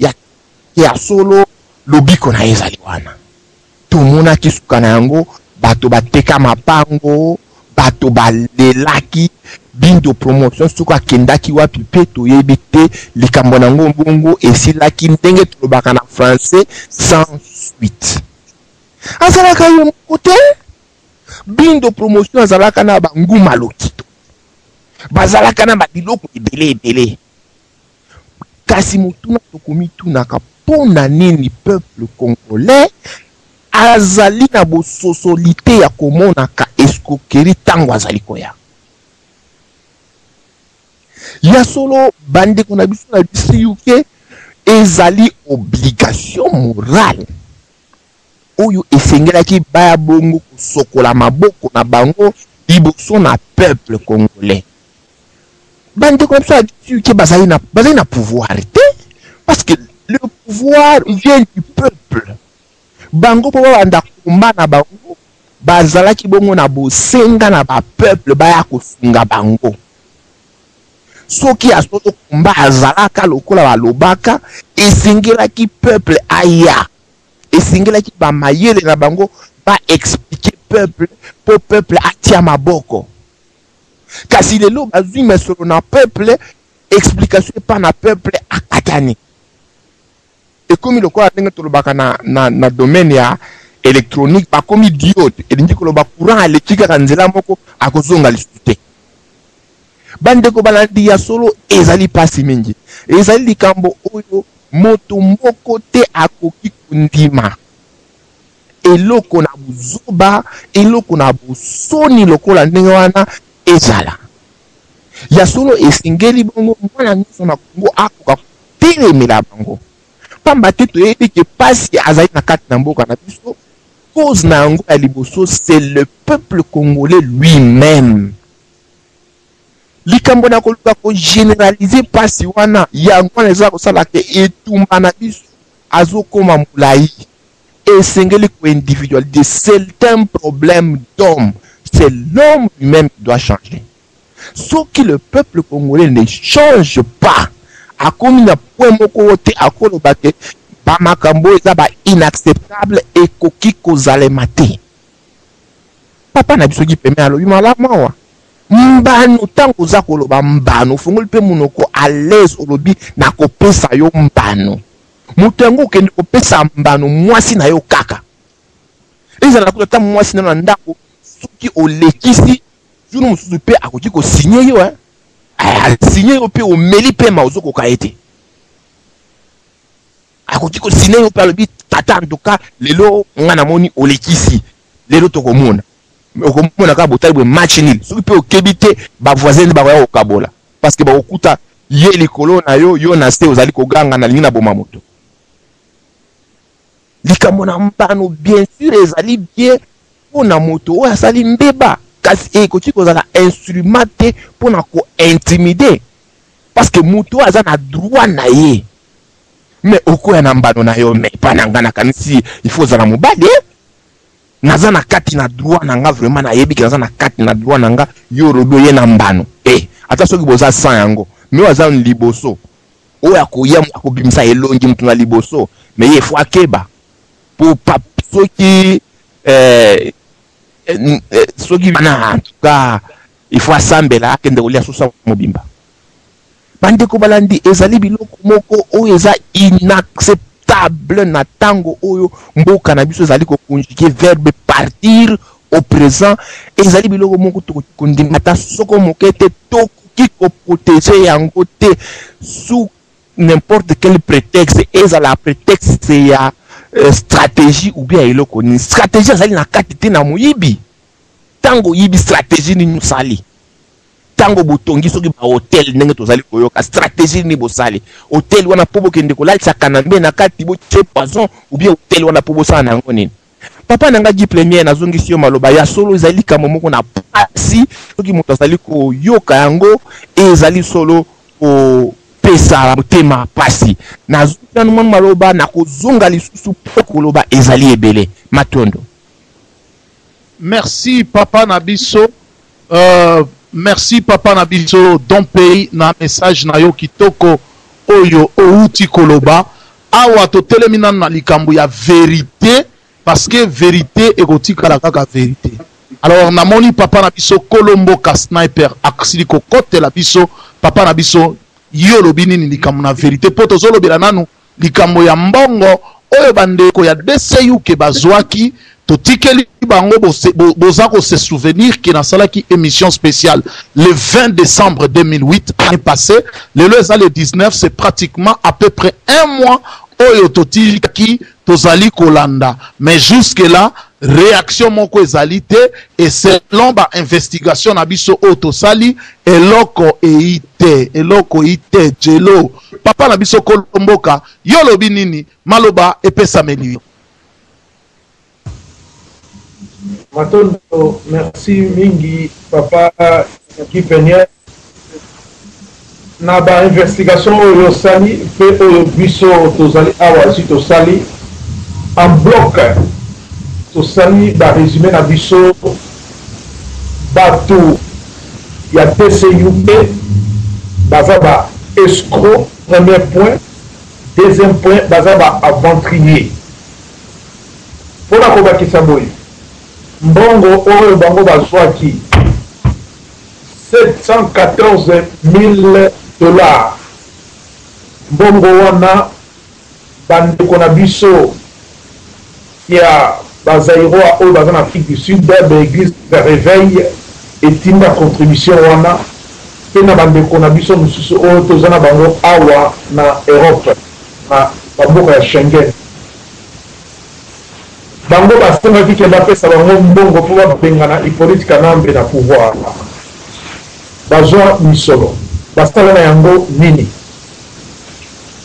ya solo lobiko na ye ezali wana. Tomonaki suka na yango, bato bateka mapango, bato balelaki Bindo promotion soki akendaki wapi mpe toyebi te. Likambo na yango bongo esilaki ndenge tolobaka na français sans suite. Azalaka ye moko te, Bindo promotion azalaka na banguma lokito, bazalaka na babiloko ebele ebele. Kasi motuna tokomitunaka, mpo na nini peuple congolais azali na bososoli te ya komonaka escroquerie ntango azali koya? Ya solo, bandeko na biso na DCUK, ezali obligation morale oyo esengelaki baya bongo kosokola maboko na bango liboso na peuple congolais. Bandeko na biso ya DCUK bazali na pouvoir te, parce que le pouvoir vient du peuple. Bango mpo babanda komba na bango bazalaki bongo na bosenga na bapeuple baya kosunga bango. Soki ya solo komba azalaka lokola balobaka, esengelaki peuple aya, esengelaki bamayele na bango baexpliquer peuple mpo peuple atia maboko. Kasi lelo bazwi mesolo na peuple, explication epa na peuple akatani. Ekomi lokola ndenge tolobaka na domaine ya électronique, bakomi diode, elingi koloba courant aleki kaka nzela moko akozonga lisusu te. Bandeko balandi, ya solo ezali pasi mingi, ezali likambo oyo moto moko te akoki kondima. Eloko na buzoba, eloko na bosoni lokola ndenge wana ezala. Ya solo esengeli bongo mwana nyonso na Kongo akoka kotelemela bango, pamba te toyebi ke pasi azali na kati na mboka na biso. Cause na yango ya liboso, c'est le peuple congolais lui-même. Likambo na koluka kogénéraliser pasi wana, yango wana eza kosala ke etumba na biso azokoma molai. Esengeli koindividualiser. C'est un problème d'homme, c'est l'homme lui-même qui doit changer. Soki le peuple congolais ne change pas, akomi na point moko te akoloba ke ba makambo oyo eza ba inacceptable, ekoki kozalema te. Papa na biso Guy Peme alobi malamu awa. Mbano, ntango oza koloba mbano, ofongoli mpe monoko à l'aise, olobi nakopesa yo mbano. Moto yango okende kopesa mbano mwasi na yo kaka. Ezala kutu ata mwasi na yo na ndako, soki olekisi jour mosusu mpe akoki kosigne yo, hein? Asigne yo mpe omeli pema, ozokoka ye te. Akoki kosigne yo mpe alobi tata, en tout cas lelo nga namoni olekisi, lelo tokomona. Okomona kaka botali boye match nul. Soki mpe okebi te, ba voisin nde bakoya kokabola, parce que bakokuta ye likolo na yo, yo na se ozali koganga nalingi na boma moto. Likambo na mbano bien sûr ezali bien mpo na moto oyo asali mbeba, kasi ekoki kozala instrument te mpo na ko-intimider, parce que moto oyo aza na droit na ye. Mais okoya na mbano na yo, mais epa na nga nakanisi il faut ozala mobali, eh? Naza na kati na droit na nga, vraiment nayebi ke naza na kati na droit na nga, yo olobi oye na mbano. Ata soki boza sans yango, mais oyo aza liboso, oyo akoya akobimisa elongi moto na liboso, mais ye faut akeba. Po pa, soki, soki na, en tout cas, il faut asambela, akende kolia soso mobimba. Bandeko balandi, ezali biloko moko oyo eza inacceptable na tango oyo mboka na biso ezali koconjuguer verbe partir au présent. Ezali biloko moko tokoki kondima ata soko moke te, tokoki koprotéger yango te sous n'importe quel prétexte, ezala prétexte ya stratégie ou bien eloko nini. Stratégie ezali na kati te na moyibi. Tango oyibi, stratégie nini osali? Tango botongi soki ba hôtel ndenge tozali koyoka, stratégie nini bosali? Hôtel wana po bokende kolalisa Kanambe na kati, botie poison, ou bien hôtel wana po bosala na yango nini? Papa na nga Guy Premier, nazongisi yo maloba ya solo, ezali likambo moko na pasi soki moto azali koyoka yango, ezali solo kopesa motema pasi. Nazongi nanu mwa maloba, nakozonga lisusu po koloba ezali ebele. Matondo. Merci papa na biso. Merci papa na biso Don Pay na message na yo kitoko oyo outi koloba. Awa totelemi nanu na likambo ya vérité, parce que vérité ekotikala kaka vérité. Alors namoni papa na biso Kolomboka Sniper aksili kokotela biso. Papa na biso, yo lobi nini likambo na vérité? Po tozolobela nanu likambo ya mbongo oyo bandeko ya DCU ke bazwaki, totikeli bango boza ko se souvenir ke nasalaki émission spéciale le 20 décembre 2008, année passée. Lelo eza le 19, c'est pratiquement à peu près un mois oyo totikaki tozali kolanda, mais jusque là réaction moko ezali te, et selon ba investigation na biso oyo tosali, eloko eyi te, eloko eyi te. Jelo papa na biso Kolomboka, yo lobi nini? Maloba epesameli yo. Matondo, merci mingi papa Guy Peniel na ba investigation oyo osali pe oyo biso tozali awa si tosali en bloc, tosali ba résumé na biso. Bato ya TCUP baza ba escrocs, premier point. Deuxième point, baza ba aventuriers. Pona kobakisa boye, mbongo oyo bango bazwaki 714 000 dollars, mbongo wana bandeko na biso ya ba Zaïrois oyo baza na Afrique du Sud, ba église ya réveil etinda contribution wana, pe na bandeko na biso mosusu oyo toza na bango awa na Europe, na bamboka ya Schengen. Bango basengaki ke bapesa bango mbongo mpo babengana Hippolyte Kanambe na pouvoir. Bazwa misolo, basala na yango nini?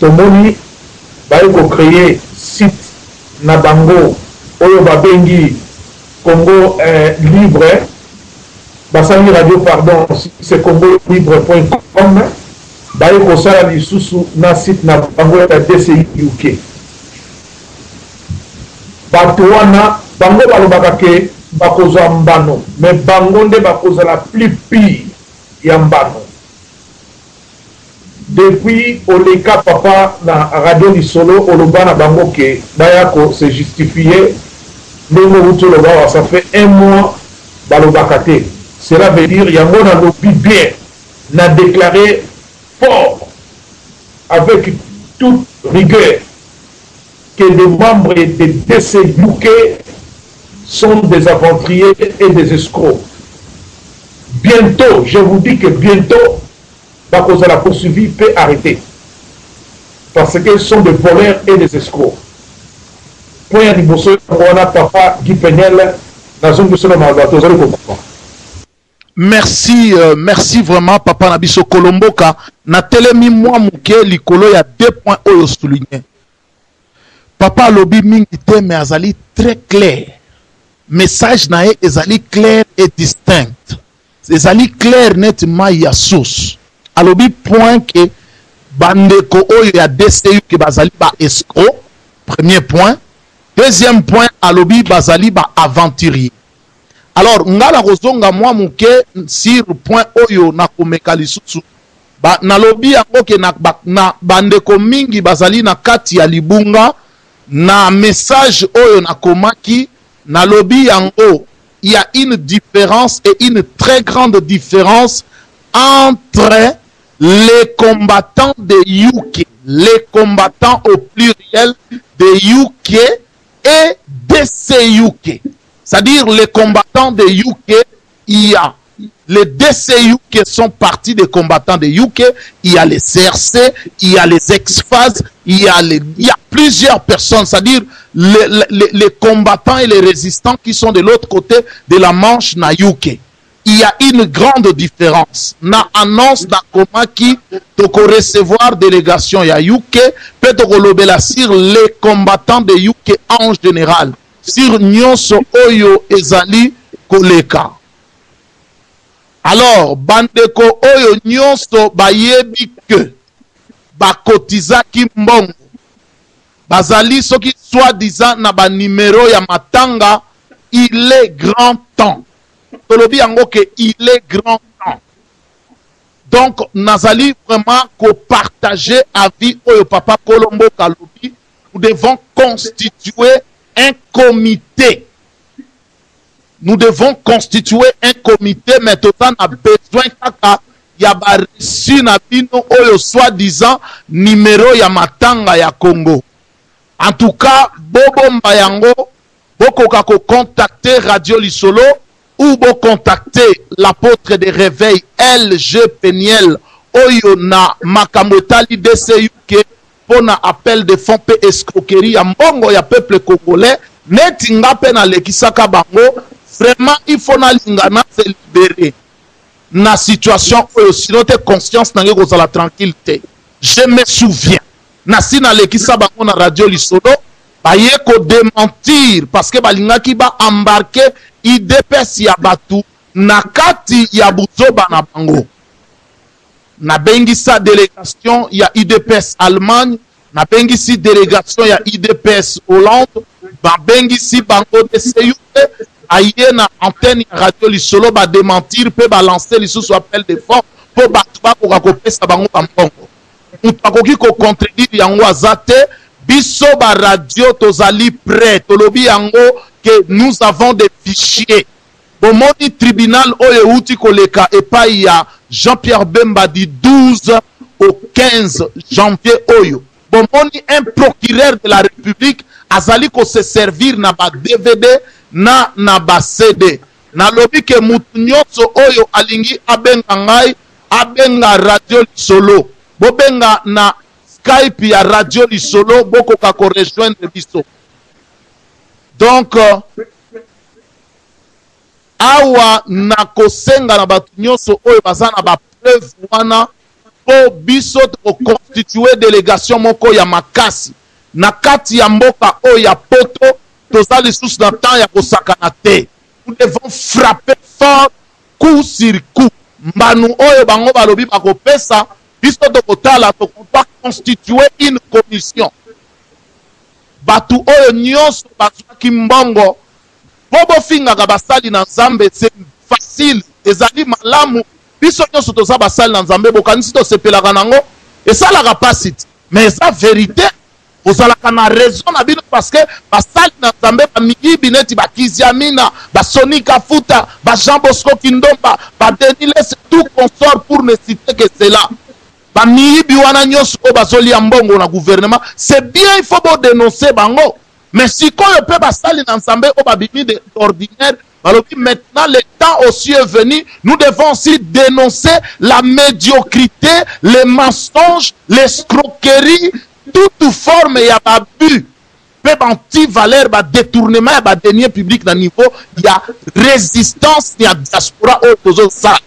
Tomoni baye ko créer site na bango oyo babengi Congo Libre, basali radio, pardon, c'est Congo Libre point com, baye kosala lisusu na site na bango ya DCUK. Bato wana bango balobaka ke bakozwa mbano, mais bango nde bakozala plus pire. ya mbano. Depuis oleka papa na radio lisolo oloba na bango ke baya ko se justifier ndenge owuti oloba awa ça fait un mois balobaka te cela veut dire yango na lobi bien na declare fort avec toute rigueur que les membres de DC UK sont des aventuriers et des escrocs bientot je vous dis que bientot bakozala poursuivi pe arrete parce que sont des voleurs et des escrocs point ya liboso yango wana papa Guy Peniel nazongi biso na maloba tozali kokoma. Merci, merci vraiment papa na biso Kolomboka. Na telemi mwa muke likolo ya deux points oyo souligner. Papa alobi mingi te mais azali très clair. Message na ye ezali clair et distinct. Ezali clair neti mayi ya source. Alobi point que bandeko oyo ya DCU que bazali ba escrocs, premier point. Deuxième point, alobi bazali ba aventuriers. Alors nga nakozonga mwa moke sur point oyo nakomeka lisusu. Ba, nalobi yango ke na, ba, na bandeko mingi bazali na kati ya libunga na message oyo nakomaki, nalobi yango il y a une différence et une très grande différence entre les combattants de UK, les combattants au pluriel de UK et DCUK. C'est-à-dire les combattants de UK, il y a les DCUK sont partis des combattants de UK, il y a les CRC, il y a les ex-FAS, il y a plusieurs personnes, c'est-à-dire les combattants et les résistants qui sont de l'autre côté de la Manche na UK. Il y a une grande différence. Na annonce na komaki toko recevoir délégation ya UK, pe toko lobela sur les combattants de UK en général, sur nyonso oyo ezali koleka. Alors, bandeko oyo nyonso bayebi que bakotizaki mbongo, bazali soki soi-disant na ba numéro ya matanga, il est grand temps. Tolobi yango que il est grand temps. Donc, nazali vraiment ko partager avis oyo papa Kolombo kalobi, nous devons constituer un comité. Nous devons constituer un comité, mais toza na besoin kaka ya ba reçu na bino oyo soi-disant numéro ya matanga ya Congo. En tout cas, bobomba yango, bokoka ko contacter Radio Lisolo ou bo contacter l'apôtre de réveil LG Peniel oyo na makambo etali DCUK pona appel de fonds pe escroquerie ya mbongo ya peuple congolais. Neti nga pe nalekisaka bango, vraiment il faut nalinga na se libérer na situation oyo, sinon te conscience nange kozala tranquille te. Je me souviens nasi nalekisa bango na Radio Lisolo, baye ko démentir parce que balingaki ba embarquer IDPS ya batu na kati ya buzoba na bango. Nabengisa délégation ya IDPS Allemagne, nabengisi délégation ya IDPS Hollande, babengisi bango DCUP, aye na antenne ya Radio Lisolo ba démentir pe ba lancer lisusu appel de fonds po bato bakoka kopesa bango ba mbongo. Moto akoki ko contredire yango aza te. Biso ba radio tozali prêt, tolobi yango que nous avons des fichiers. Bomoni tribunal oyo euti koleka epai ya Jean-Pierre Bemba du 12 au 15 janvier oyo. Bomoni un procureur de la République azali ko se servir na ba DVD na ba CD. Nalobi ke mutu nyonso oyo alingi abenga ngai, abenga Radio Lisolo. Bobenga na Skype ya Radio Lisolo, bokoka ko rejoindre biso. Donc, awa nakosenga na bato nyonso oyo baza na ba preuve wana po biso tokoconstituer délégation moko ya makasi na kati ya mboka oyo ya poto. Toza lisusu na temps ya kosakana te. Nous devons frapper fort coup sur coup. Mbanu oyo bango balobi bakopesa biso, tokotala, tokopa constituer une commission. Bato oyo nyonso bazwaki mbongo po bofingaka basali na Nzambe, c'est facile, ezali malamu. Biso nyonso toza basali na Nzambe, bokanisi tosepelaka na yango? Esalaka pasi te, mais eza verite. Bozalaka na raison na bino parce que basali na Nzambe ba miyibi neti ba Kiziamina, ba Sony Kafuta, ba Jean Bosco Kindomba, ba Denis Lesse, tout consort pour ne citer que cela. Ba miyibi wana nyonso oyo bazolia mbongo na gouvernement, c'est bien, il faut bo denoncer bango. Mais sikoyo pe basali na Nzambe oyo babimi d'ordinaire balobi maintenant le temps aussi est venu, nous devons aussi dénoncer la médiocrité, les mensonges, l'escroquerie, toute forme ya ba abus pe ba anti-valeur, ba détournement ya ba deniers publics na niveau ya résistance ya diaspora oyo tozosala.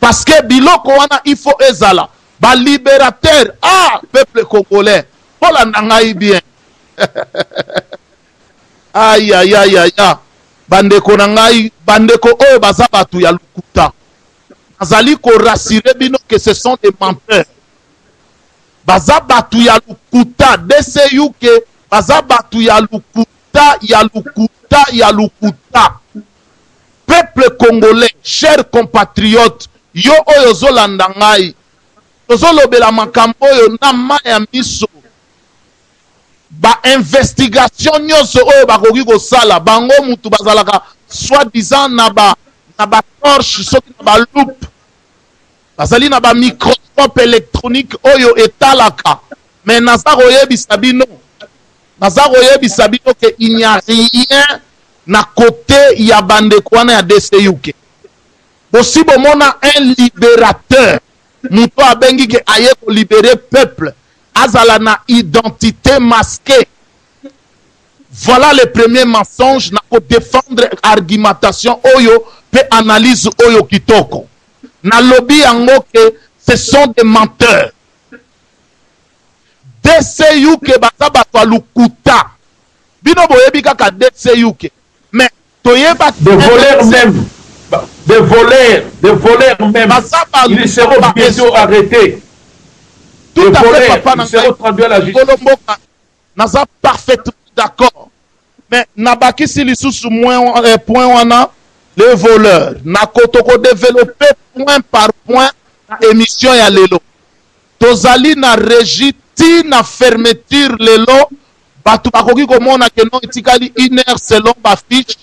Parce que biloko wana il faut ezala ba libérateur. Ah, peuple congolais, bolanda ngai bien. Aïe, aïe, aïe, aïe, aïe. Bandeko na ngai, bandeko oyo baza bato ya lokuta, nazali korassurer bino que ce sont des menteurs. Baza bato ya lokuta, DCUK, baza bato ya lokuta, ya lokuta, ya lokuta. Peuple congolais, chers compatriotes, yo oyo ozolanda ngai, tozolobela makambo oyo na mai ya miso. Ba investigation nyonso oyo bakoki kosala, bango mutu bazalaka soi-disant na ba torche, soki na ba loupe, bazali na ba microscope électronique oyo etalaka. Mais naza koyebisa bino ke il n'y a rien na côté ya bandeko wana ya DCUK. Bosi bomona un libérateur, moto abengi ke aye kolibérer peuple, azala na identité masquée? Voilà le premier mensonge. Na kodéfendre argumentation oyo pe analyse oyo kitoko, nalobi yango ke ce sont des menteurs. DCUK baza bato ya lokuta. Bino boyebi kaka DCUK, mais toyeba Des voleurs même, des voleurs, des voleurs même. Ils seront bientôt arrêtés. Tout Des à fait. voleurs, Papa na ils seront traduits à la justice. Nkolo mboka, naza parfaitement d'accord, mais nabakisi lisusu point wana, les voleurs, nakoto kodévelopper point par point na émission ya lelo. Tozali na régie ti na fermeture lelo. Bato bakoki komona ke non, etikali une heure selon bafiche.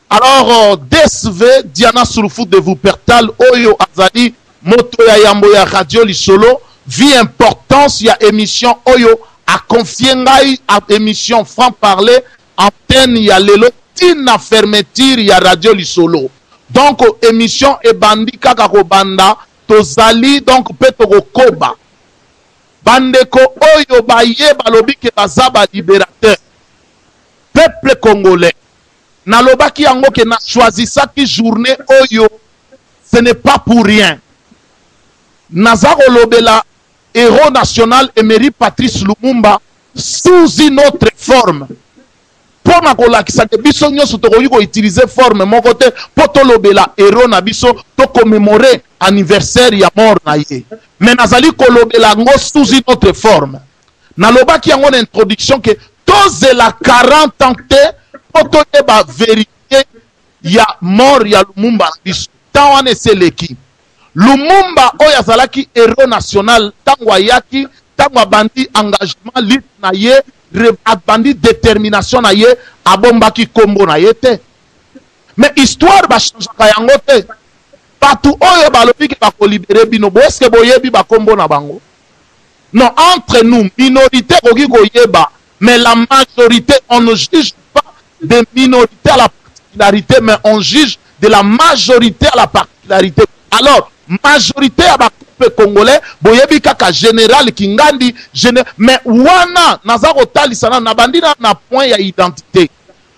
Alors DSV Diana Sulufu de Wuppertal, oyo azali moto ya yambo ya Radio Lisolo, vu importance ya émission oyo, aconfier ngai a émission Franc Parler, antenne ya lelo ti na fermeture ya Radio Lisolo. Donc émission ebandi kaka kobanda, tozali donc mpe tokokoba. Bandeko oyo baye balobi ke baza balibérateur, peuple congolais, nalobaki yango ke na choisissaki journée oyo, ce n'est pas pour rien. Naza kolobela héros national Emery Patrice Lumumba sous une autre forme, mpo na kolakisa ke biso nyonso tokoki koutiliser forme moko te mpo tolobela héros na biso, tocommémorer anniversaire ya mort na ye. Mais nazali kolobela yango sous une autre forme. Nalobaki yango na introduction ke tozela 40 ans te mpo toyeba vérité ya mort ya Lumumba na biso. Ntan wana esi eleki. Lumumba oyo azalaki héros national, ntango ayaki, ntango abandi engagement, lutte na ye, abandi détermination na ye, abombaki nkombo na ye te. Mais histoire bachangeaka yango te. Bato oyo balobi ke bakolibérer bino bo, eske boyebi bakombo na bango? Non, entre nous, minorité ekoki koyeba, mais la majorité, on ne juge pas des minorités à la particularité, mais on juge de la majorité à la particularité. Alors majorité ya bacouple congolais boyebi kaka général Kingandi mais wana naza kotalisa na nabandi na point ya identité.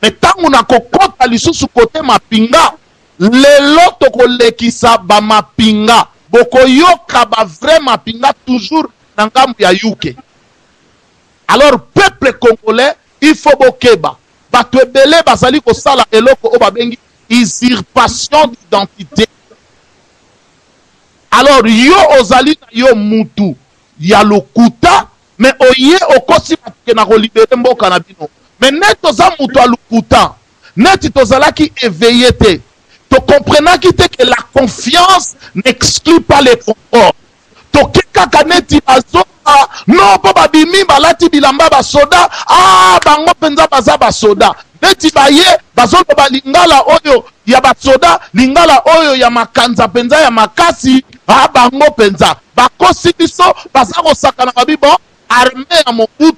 Mais ntango nakokɔta lisusu kote mapinga, lelo tokolekisa bamapinga, bokoyoka bavrai mapinga toujours na ngambo ya UK. Alors peuple congolais, il faut bokeba. Bato ebele bazali kosala eloko oyo babengi usurpation d'identité. Alors yo ozali na yo mutu ya lokuta, mais oye okosi bato ke na kolibérer mboka na bino. Mais neti oza moto ya lokuta, neti tozalaki éveillé te. Tocomprenaki te que la confiance n'exclut pas le confort. Toke kaka neti bazoba, non mpo babimi balati bilamba basoda, ah bango mpenza baza basoda. Neti baye bazoloba lingala oyo ya basoda, lingala oyo ya makanza mpenza ya makasi, ah bango mpenza bakosi biso, baza kosakana babi bon armee ya Mobutu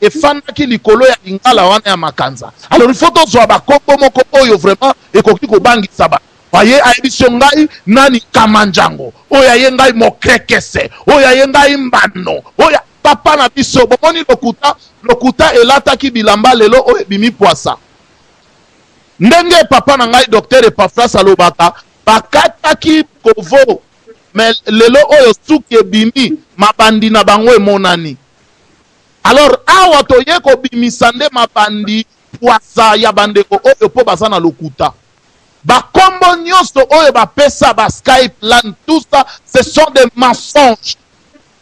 efandaki likolo ya lingala wana ya makanza. Alors il faut tozwa bakombo moko oyo vraiment ekoki kobangisa ba aye ayebisi yo ngai nani Kamanjango, oyo aye ngai Mokrekese, oyo aye ngai Mbano, oyo papa na biso. Bomoni lokuta, lokuta elataki bilamba lelo oyo ebimi pwasa. Ndenge papa na ngai Docteur Epafras alobaka, bakataki kovo mais lelo oyo suki ebimi, mabandi na bango emonani. Alors awa toye kobimisa nde mabandi pwasa ya bandeko oyo po baza na lokuta. Ba kombo nyoso oyo bapesa ba Skype lan tout ça ce sont des mensonges.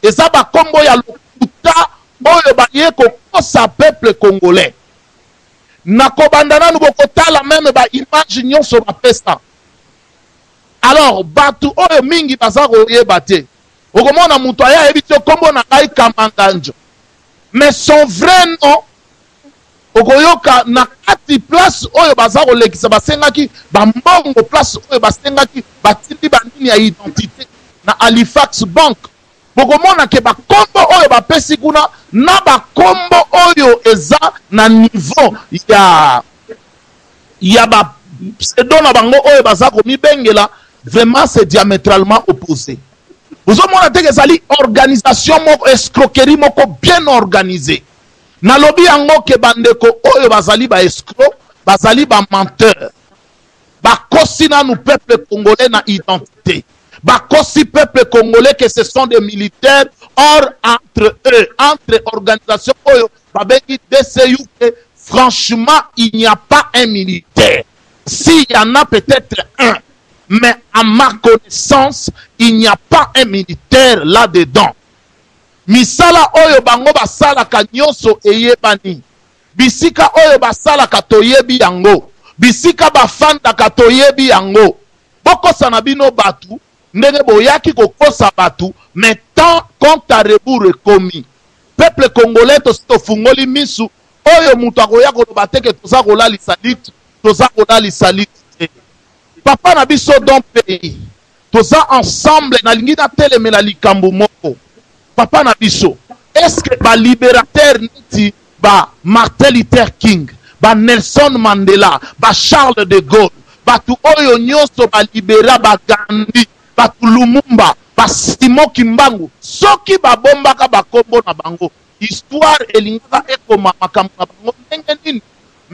Eza ba kombo ya lokuta oyo baye kokosa peuple congolais. Nakobanda nanu bokotala meme ba image nyoso bapesa. Alors batu oyo mingi baza koyeba te. Okomona mutu aye ayebi te kombo na ngai Kamanganjo. Mais son vrai nom okoyoka na kati place oyo baza kolekisa basengaki ba mbongo place oyo basengaki batindi ba nini ya identite na Halifax Bank. Bokomona ke ba kombo oyo bapesi kuna na ba kombo oyo eza na niveau ya ya ba pseudo na bango oyo baza komibengela vraiment c'est diametralement opposé. Bozomona te ezali organisation moko, escroquerie moko bien organisée. Nalobi yango ke bandeko oyo bazali ba escroc, bazali ba menteur. Bakosi nanu peuple congolais na identité. Bakosi peuple congolais que ce sont des militaires, or entre eux, entre organisation oyo babengi DCU que franchement il n'y a pas un militaire. S'il y en a peut-être un, mais à ma connaissance, il n'y a pas un militaire là-dedans. Misala oyo bango basalaka nyonso eyebani. Bisika oyo basalaka toyebi yango. Bisika bafandaka toyebi yango. Bokosana bino batu ndenge boyaki kokosa batu, mais temps compte à rebours ekomi. Peuple congolais tosi tofungoli misu, oyo mutu akoya koloba te ke toza kolalisa lutte, toza kolalisa lutte te. Papa na biso don pays, toza ensemble, nalingi natelemela likambo moko. Papa na biso, est-ce que ba liberateurs neti ba Martin Luther King, ba Nelson Mandela, ba Charles de Gaulle, batu oyo nyoso ba libera, ba Gandhi, batu Lumumba, ba Simon Kimbangu, soki babombaka ba kombo na bango, histoire elingaka ekoma makambo na bango ndenge nini?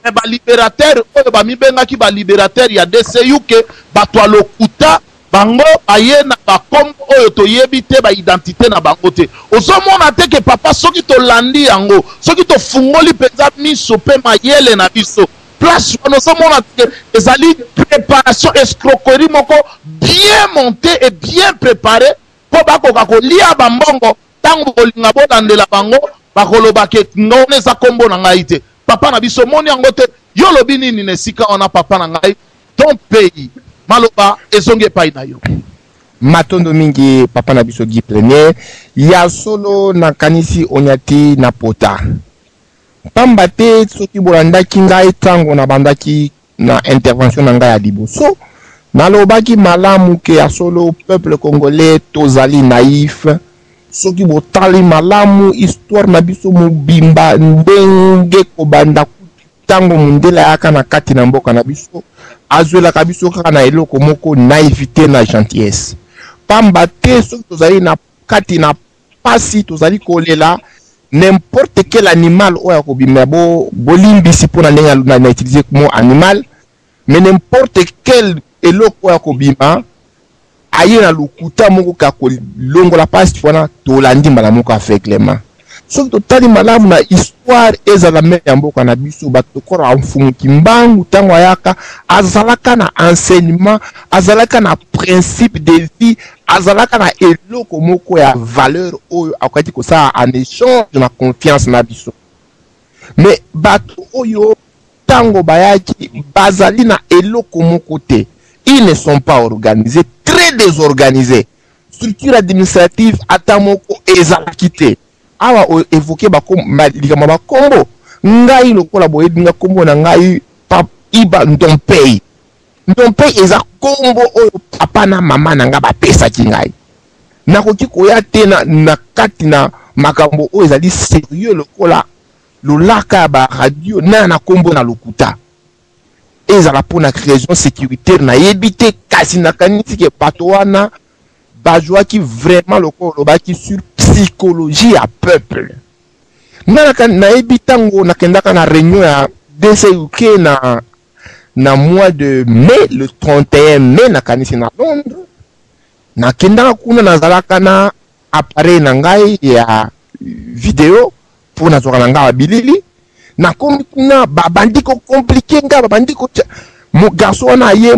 Mais ba liberateurs oyo bamibengaki ba liberateurs ya DCUK, bato ya lokuta, bango baye na ba kombo oyo toyebi te, ba identite na bango te. Ozomona te ke papa, soki tolandi yango, soki tofungoli mpenza miso pe mayele na biso, place wana ozomona te ke ezali préparation, escroquerie moko bien montée et bien préparée po bakoka kolia ba mbongo. Tango bokolinga bolandela bango, bakoloba ke wana eza kombo na ngai te. Papa na biso omoni yango te? Yo olobi nini na esika wana papa na ngai? Ton pays maloba ezongi epai na yo. Matondo mingi papa na biso Guy Plenier. Ya solo nakanisi onyati na pota. Pamba te soki bolandaki ngai tango nabandaki na intervention na ngai ya liboso, nalobaki malamu ke ya solo peuple congolais tozali naïf. Soki botali malamu histoire na biso mobimba ndenge kobanda tango mundele ayaka na kati na mboka na biso, azwelaka biso kaka na eloko moko, naïveté na gentillesse. Pamba te soki tozali na kati na pasi, tozali kolela, n'importe quel animal oyo akobima, bo bolimbisi pona ndenge na utiliser mot animal, mais n'importe quel eloko oyo akobima aye na lokuta moko ka kolongola pasi wana, tolandi mbala moko aveuglement. Soki totali malamu na histoire ezala meme ya mboka na biso, bato lokola Mfumu Kimbangu tango ayaka azalaka na enseignement, azalaka na principe de vie, azalaka na eloko moko ya valeur oyo akokaki kosala en échange na confiance na biso. Mais bato oyo tango bayaki bazali na eloko moko te. Ils ne sont pas organisés, très désorganisés. Structure administrative ata moko ezalaki te. Awa o evoquer ba likambo ya ba kombo, ngai lokola boyebi nga kombo na ngai Pap Iba Ndompey. Ndompey eza kombo oyo papa na mama na nga bapesaki ngai. Nakoki koya te na, na kati na makambo oyo ezali serieux lokola lolaka ya ba radio na na kombo na lokuta. Ezala mpo na raison securitaire nayebi te, kasi nakanisi ke bato wana bazuaki vraiment lokola olobaki sur psychologie ya peuple. Nga nayebi tango nakendaka na reunion ya DCUK na na mois de mai, le 31 mai nakanisi na Londres, nakendaka kuna nazalaka na appareil na ngai ya video mpo nazwaka na ngai babilili. Nakomi kuna babandi ko compliquer nga, babandi ko tia mo garçon wana aye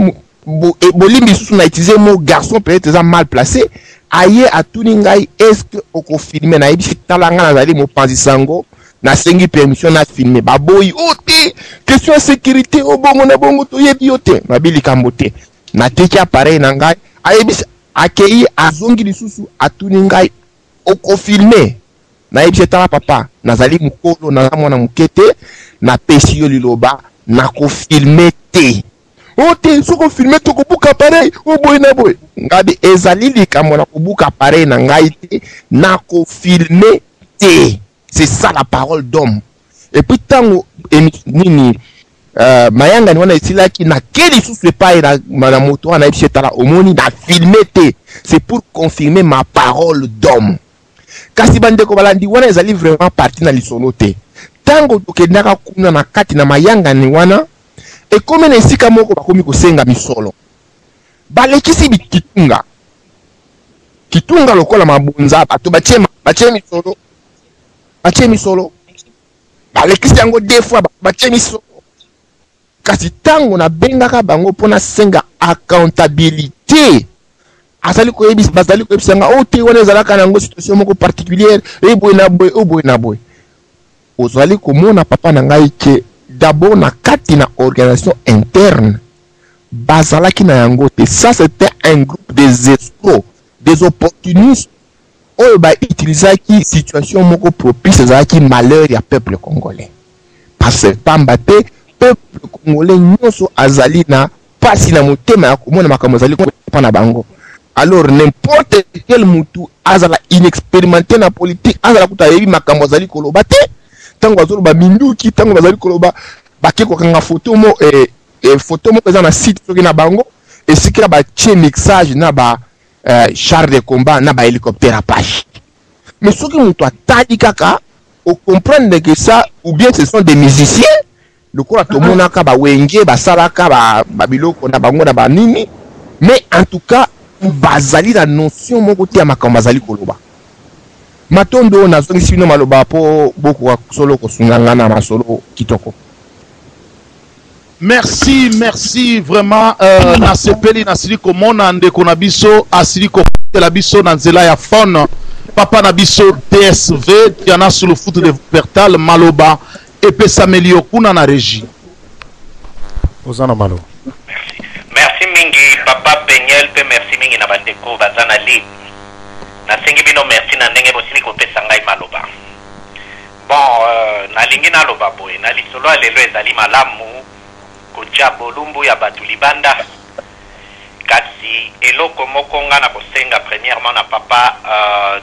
bolimbi lisusu na utiliser mot garçon peut-être eza mal placé, aye atuni ngai est-ce que okofilme? Nayebisi tala ngai nazali mopanzi sango, nasengi permission na filme, baboyi. O te, question ya sécurité, o bongo na bongo toyebi yo te, nabi likambo te. Nateki appareil na ngai, ayebisi akei, azongi lisusu atuni ngai okofilme? Nayebisi tala papa, nazali mokolo, naza mwana moke te, napesi yo liloba nakofilme te. O te, soki ofilme tokobuka appareil, o boye na boye. Ngabi ezali likambo na kobuka appareil na ngai te, nakofilme te. C'est ça la parole d'homme. Et puis tango nini mayangani wana esilaki, nake lisusu epai na moto wana, nayebisi ye tala omoni na filme te, c'est pour confirmer ma parole d'homme. Kasi bandeko balandi, wana ezali vraiment parti na lisolo te. Tango tokendaka kuna na kati na mayangani wana, ekomi na esika moko bakomi kosenga misolo, balekisi kitunga kitunga lokola mabonza, bato batie misolo, batie misolo, balekisi yango deux fois, batie misolo. Kasi tango nabengaka bango mpo nasenga accountabilité, azali koyebisa, bazali koyebisa nga o te, wana ezalaka na yango situation moko particulière, e boye na boye, o boye na boye. Ozali komona papa na ngai ke d'abord na kati na organisation interne bazalaki na yango te. Ça c'était un groupe des escrocs, des opportunistes oyo ba utilisaki situation moko propice, ezalaki malheur ya peuple congolais. Parce que pamba te peuple congolais nyonso azali na pasi na motema ya komona makambo ezali kopa na bango. Alors n'importe quel mutu azala inexpérimenté na politique, azala kuta ayebi makambo azali koloba te. Tango azoloba minduki, tango bazali koloba bake kokanga photo mo, photo moko eza na site soki na bango, esika batie mixage na ba char de combat na ba hélicoptère Apache. Mais soki mutu atali kaka, o comprendre que ça, ou bien ce sont des musiciens lokola tomonaka ba wenge basalaka ba biloko na bango na ba nini, mais en tout cas bazali na notion moko te ya makambo bazali koloba. Matondo, nazongisi bino maloba po bokoka solo kosunga nga na masolo kitoko. Merci, merci vraiment. Nasepeli nasili komona ndeko na biso asili kokotela biso na nzela ya phone, papa na biso DSV Diana Sulufutu de Wuppertal. Maloba epesameli yo kuna na régie. Oza na maloba. Merci. Merci mingi papa Peniel, pe merci mingi na bandeko baza na ligne. Nasengi bino merci na ndenge bosili kopesa ngai maloba. Bon, nalingi naloba boye na lisolo ya lelo, ezali malamu kotia bolumbu ya bato libanda, kasi eloko moko nga na kosenga premièrement na papa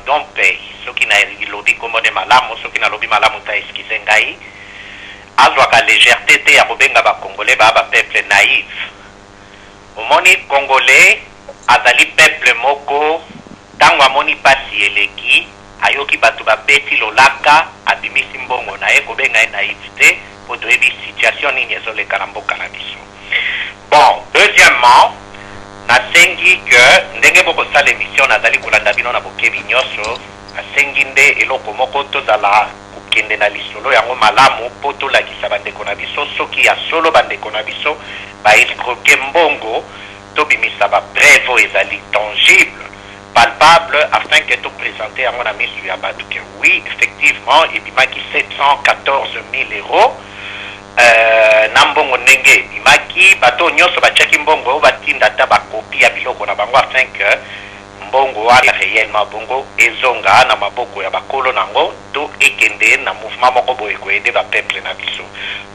Dompey, soki nalobi kombo nde malamu, soki nalobi malamu ta excuse ngai, azwaka légèreté te ya kobenga ba Congolais ba peuple naïve. Omoni, Congolais azali peuple moko, tango amoni pasi eleki, ayoki bato babeti lolaka, abimisi mbongo na ye. Kobenga ye naïve te, po toyebi situation nini ezoleka na mboka na biso. Bon, deuxièmement, nasengi ke ndenge bokosala émission, nazali kolanda bino na bokebi nyonso. Nasengi nde eloko moko, tozala kokende na lisolo yango malamu, po tolakisa bandeko na biso soki ya solo bandeko na biso ba escroquer mbongo, tobimisa ba preuve oyo ezali tangible, palpable, afin que to présenter yango na misu ya bato que oui, effectivement ebimaki 714 000 euros. Euh, na mbongo ndenge ebimaki, bato oyo nyonso batiaki mbongo oyo batinda ata ba copie ya biloko na bango afin que mbongo wana reellement bongo ezonga na maboko ya bakolo na yango to ekende na mouvement moko boye ko aider ba peuple na biso.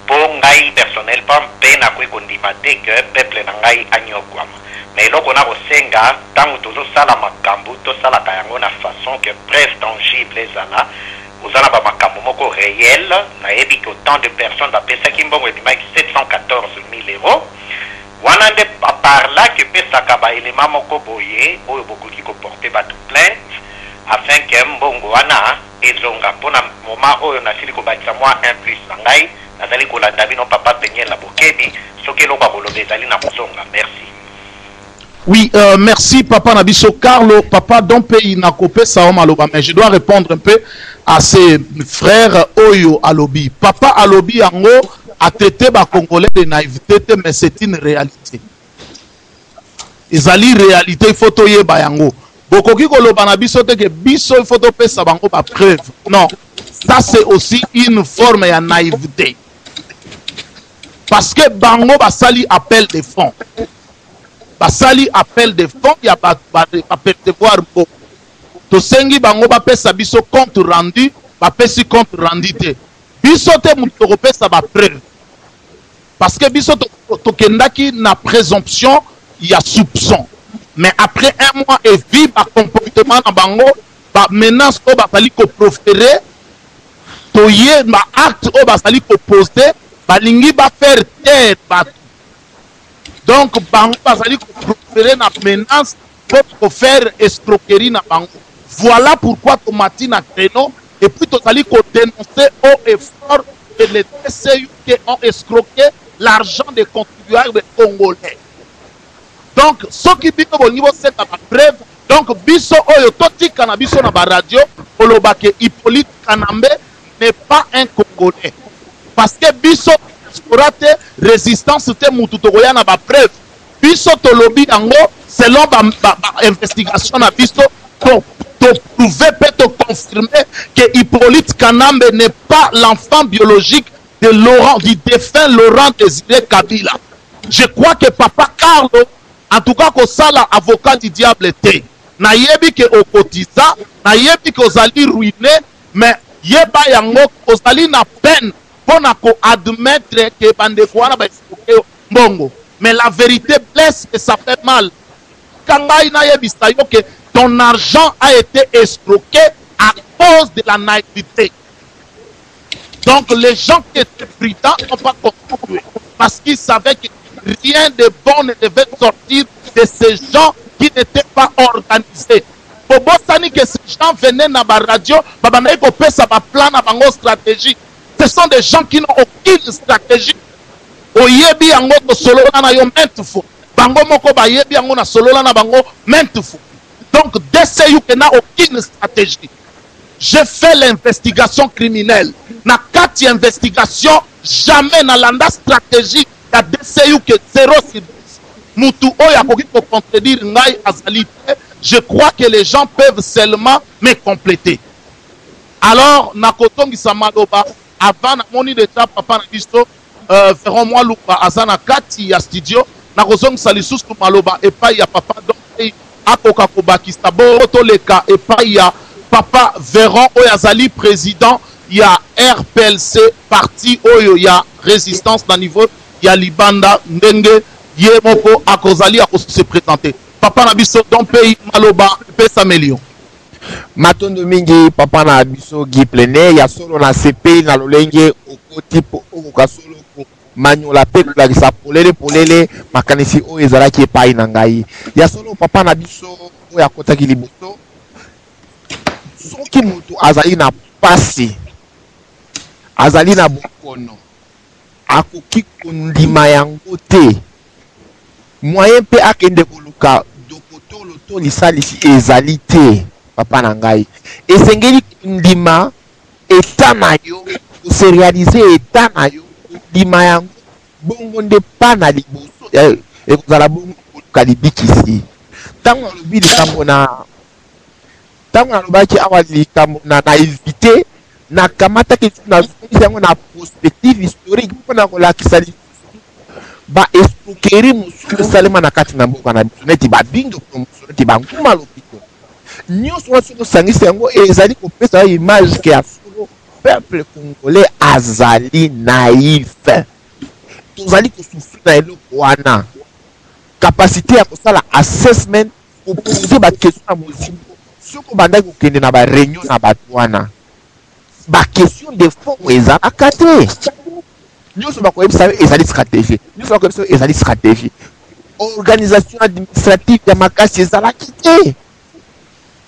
Po ngai personnellement mpe nakoki kondima te que peuple na ngai aniokwama. Mais eloko nakosenga tango tozosala makambo tosalaka yango na façon que preuve tangible ezala. Oza na ba makambo moko reel, nayebi que autant de personnes bapesaki mbongo ebimaki 714.000 euros. Wana nde par là que epesaka ba elements moko boye oyo bokoki ko porter batu plainte afin que mbongo wana ezonga. Mpo na moment oyo nasili kobakisa mua un plus na ngai, nazali kolanda bino papa Peniel na bokebi, soki eloko ya koloba ezali nakozonga. Merci. Oui, merci papa na biso Carlo, papa Don Pei nakopesa yo maloba mais je dois répondre un peu à ces frères oyo alobi. Papa alobi yango a traité ba Congolais de naïveté te mais c'est une réalité. Ezali réalité, il faut toyeba yango. Bokoki koloba na biso te que biso il faut topesa bango ba preuve. Non, ça c'est aussi une forme ya naïveté. Parce que bango basali appel de fonds. Basali appel de fonds ya bato ba, ba percevoir mbongo. Tosengi bango bapesa biso compte rendu, bapesi compte rendu te. Biso te moto tokopesa ba preuve. Parce que biso tokendaki na présomption ya soupçon. Mais après un mois et vu ba comportement na bango, ba menaces oyo bazali ko proférer, toye ba actes oyo bazali ko poser, balingi ba faire taire bato. Donc bango bazali ko proférer na menace po ko faire escroquerie na bango. Voilà pourquoi tomati na créneau et puis tozali ko dénoncer haut et fort que les DCUK ont escroqué l'argent des contribuables congolais. Donc soki bino bolingi bosenga ba preuve, donc biso oyo totika na biso na ba radio koloba ke Hippolyte Kanambe n'est pas un Congolais. Parce que biso diaspora te, résistance te, mutu tokoya na ba preuve. Biso tolobi yango selon ba, ba, ba investigation na biso, to, to prouver pe to confirmer que Hippolyte Kanambe n'est pas l'enfant biologique de Laurent, du défunt Laurent Désiré Kabila. Je crois que papa Carlo, en tout cas kosala avocat du diable te. Nayebi ke okotiza, nayebi ke ozali ruiné, mais yeba yango ozali na peine pona ko admettre ke bandeko wana ba escroquer yo mbongo. Mais la vérité blesse et ça fait mal. Tika ngai nayebisa yo ke ton argent a été escroqué à cause de la naïveté. Donc les gens qui étaient prudents n'ont pas contribué parce qu'ils savaient que rien de bon ne devait sortir de ces gens qui n'étaient pas organisés. Bobosani que ces gens venaient na ba radio, babandaki kopesa ba plan na bango stratégie. Ce sont des gens qui n'ont aucune stratégie. Oyebi yango tosolola na yo maintes fois. Bango moko bayebi yango na solola na bango maintes fois. Donc DCU n'a aucune stratégie. J'ai fait l'investigation criminelle. Na kati ya investigation, jamais nalanda stratégie ya DCU que 0 sur 10. Mutu oyo akoki ko contredire ngai azali te. Je crois que les gens peuvent seulement me compléter. Alors, nakozongisa maloba avant namoni deja papa na biso Veron Mwaluka aza na kati ya studio. Nakozongisa lisusu maloba epai ya papa Don akoka kobakisa bongo toleka epai ya papa Veron oyo azali président ya RPLC, parti oyo ya résistance na niveau ya libanda, ndenge ye moko akozali ya se présenter. Papa na biso Don Pei, maloba epesameli yo. Matondo mingi papa na biso Guy Plené, ya solo na sepeli na lolenge okoti po okoka solo komanyola pe kolakisa polele polele makanisi oyo ezalaki epai na ngai. Ya solo papa na biso oyo akotaki liboso, soki moto azali na pasi, azali na bokono, akoki kondima yango te. Moyen pe akende koluka dokotolo to lisalisi ezali te. Papa na ngai, esengeli kondima etat na yo, ko se realiser etat na yo, kondima yango, bongo nde pas na liboso ekozala bongo koluka libikisi. Tango nalobi likambo na, tango nalobaki awa likambo na naivete, Nakamataki lisusu nazongisi yango na prospective historique mpo na kolakisa lisusu ba escroquerie mosusu esalema na kati na mboka na biso neti ba Bindo promotion, neti ba Nkuma Lopito. Nyonso wana soki osangisi yango ezali kopesa yo image ke ya solo peuple congolais azali naïf. Tozali ko souffrir na eloko wana. Capacite ya kosala assessment, ko poser ba questions na mozindo. Soki obandaki kokende na ba reunion na bato wana, ba questions de fond ezalaka te. Nyonso bakoyebisa yo ezali strategie, nyonso bakoyebisa yo ezali strategie. Organisation administrative ya makasi ezalaki te.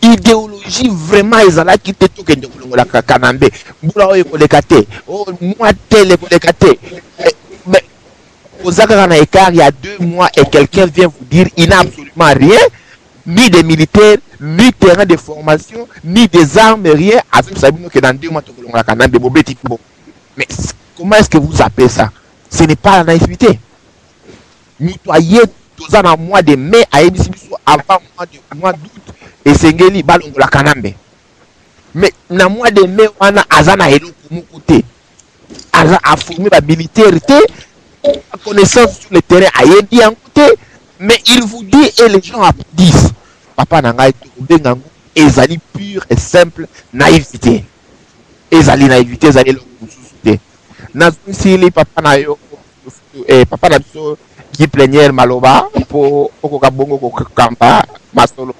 Ideologie vraiment ezalaki te. Tokende kolongola Kanambe mbula oyo ekoleka te, oh, mwa tel ekoleka te. Mais oza kaka na écart ya 2 mois et quelqu'un vient vous dire il n'a absolument rien, ni des militaires, ni terrain de formation, ni des armes, rien. Azobisa bino que dans 2 mois tokolongola Kanambe, bobeti bo. Mais comment est-ce que vous appelez ça? Ce n'est pas la naïveté. Moto aye toza na mois de mai, ayebisi biso avant mois de mois d'août esengeli balongola Kanambe. Mais na mois de mai wana aza na eloko moko te. Aza a former ba militaires te, connaissance sur le terrain ayebi yango te, mais il vous dit et les gens applaudissent. Papa na ngai tokobenga yango ezali pure et simple naïveté. Ezali naïveté, ezali eloko mosusu te. Nazongisili papa na yo, papa na biso Guy Plenière maloba po okoka bongo kokamba masolo.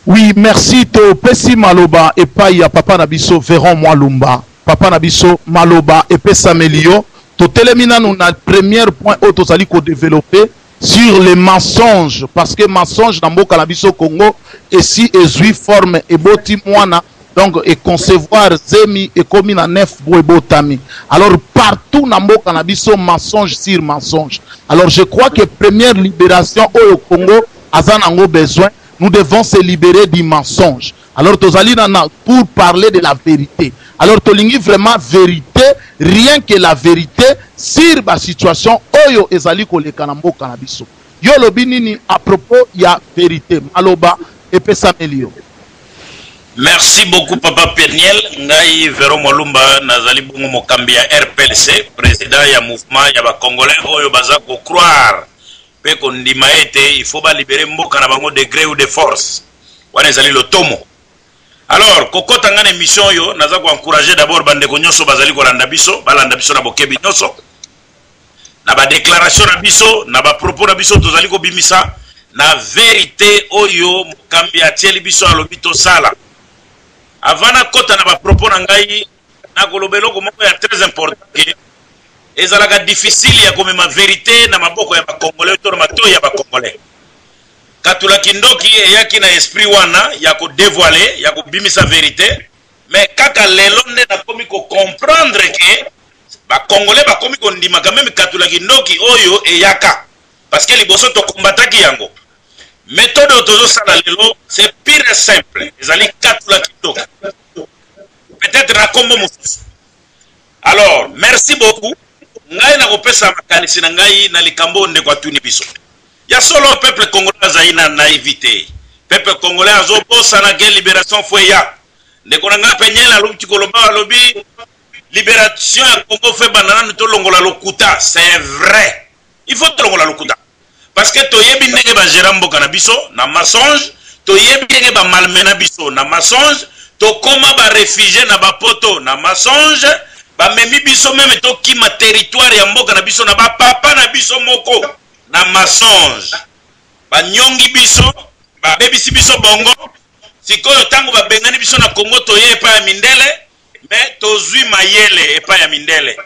Oui, merci to pesi maloba epai ya papa na biso Veron Mwalumba. Papa na biso maloba epesameli yo. Totelemi nanu na premier point oyo tozali ko développer sur les mensonges, parce que mensonge na mboka na biso Congo esi ezwi forme eboti mwana, donc e concevoir zemi ekomi na 9 bo ebotami. Alors partout na mboka na biso mensonge sur mensonge. Alors je crois que première libération oyo Congo aza nango besoin, nous devons se libérer du mensonge. Alors tozali na, na pour parler de la vérité. Alors tolingi vraiment vérité, rien que la vérité sur ba situation oyo ezali koleka na mboka na biso. Yo lobi nini à propos ya vérité? Maloba epesameli yo. Merci beaucoup papa Peniel. Ngai Vero Mwalumba nazali bongo mokambi ya RPLC, président ya mouvement ya ba Congolais oyo baza ko croire pe kondima ete il faut ba libérer mboka na bango de gré ou de force. Wana ezali lotomo. Alors kokota nga na émission oyo naza ko encourager d'abord bandeko nyonso bazali kolanda biso, balanda biso na bokebi nyonso. Na ba déclaration na biso, na ba propos na biso tozali kobimisa na vérité oyo mokambi atieli biso alobi tosala. Avant nakota na ba propos na ngai, nakoloba eloko moko ya très important ke ezalaka difficile ya komema vérité na maboko ya ba Congolais to na matoyi ya ba Congolais. Katula Kindoki eyaki na esprit wana ya ko dévoiler, ya kobimisa vérité, mais kaka lelo nde nakomi ko comprendre ke ba Congolais bakomi kondima quand même Katula Kindoki oyo eyaka, parce que liboso tokombataki yango. Méthode oyo tozosala lelo c'est pire et simple, ezali Katula Kindoki, peut-être na kombo mosusu. Alors merci beaucoup. Ngai nakopesa makanisi na ngai na likambo oyo ndeko atuni biso. Ya solo peuple congolais azali na naïveté. Peuple congolais azobosana ke libération fo eya. Ndeko na ngai Peniel alobi koloba, alobi libération ya Congo fo ebanda nanu tolongola lokuta. C'est vrai, il faut tolongola lokuta, parce que toyebi ndenge ba gérant mboka na biso na mensonge, toyebi ndenge ba malmena biso na mensonge, tokoma ba réfugié na ba poto na mensonge, bamemi biso meme tokima territoire ya mboka na biso na ba papa na biso moko na mensonge, banyongi biso, babebisi biso bongo. Sikoyo tango babengani biso na Congo toye epai ya mindele, mais tozwi mayele epai ya mindele,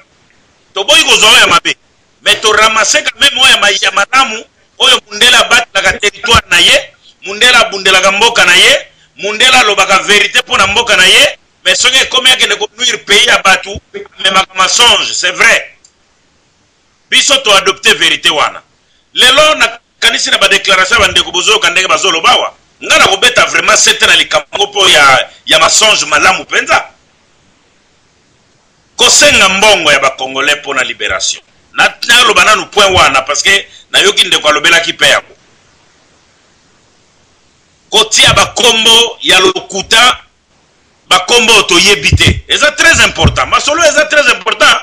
toboyi kozwa oyo ya mabe, mais to ramasser quand même oyo ya malamu, oyo mundele abatelaka territoire na ye, mundele abundelaka mboka na ye, mundele alobaka vérité mpo na mboka na ye, mais soki ekomi akende ko nuire pays ya batu, amemaka mensonge. C'est vrai, biso to adopter vérité wana. Lelo nakanisi na ba déclaration ya bandeko bozoyoka ndenge bazoloba awa, nga na kobeta vraiment sete na likambo mpo ya mensonge malamu mpenza. Kosenga mbongo ya ba Congolais mpo na libération, naloba nanu point wana parce que nayoki ndeko alobelaki mpe yango. Kotia bakombo ya lokuta Bakombo oyo toyebi te. Eza très important. Masolo eza très important.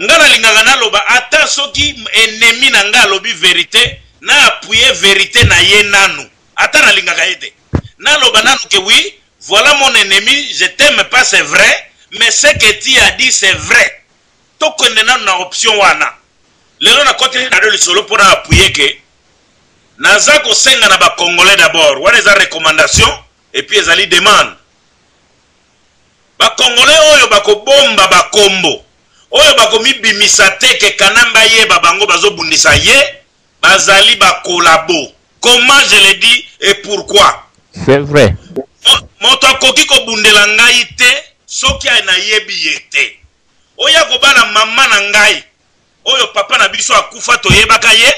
Nga nalingaka naloba ata soki ennemi na nga alobi verite, na appuyer verite na ye nanu. Ata nalingaka ye te. Naloba nanu que oui, voilà mon ennemi, je t'aime pas c'est vrai, mais ce que tu as dit c'est vrai. Tokende nanu na option wana. Lelo nakoti na radio lisolo mpo na appuyer que naza kosenga na ba Congolais d'abord, wana eza recommandation et puis ezali demande. Ba Congolais oyo bakobomba ba kombo, oyo bakomibimisa te que Kanambe ayeba bango bazobundisa ye, bazali ba collabo. Comment je le dis et pourquoi? C'est vrai. Moto akoki kobundela ngai te soki nayebi ye te. Oya kobala mama na ngai oyo papa na biso akufa toyebaka ye,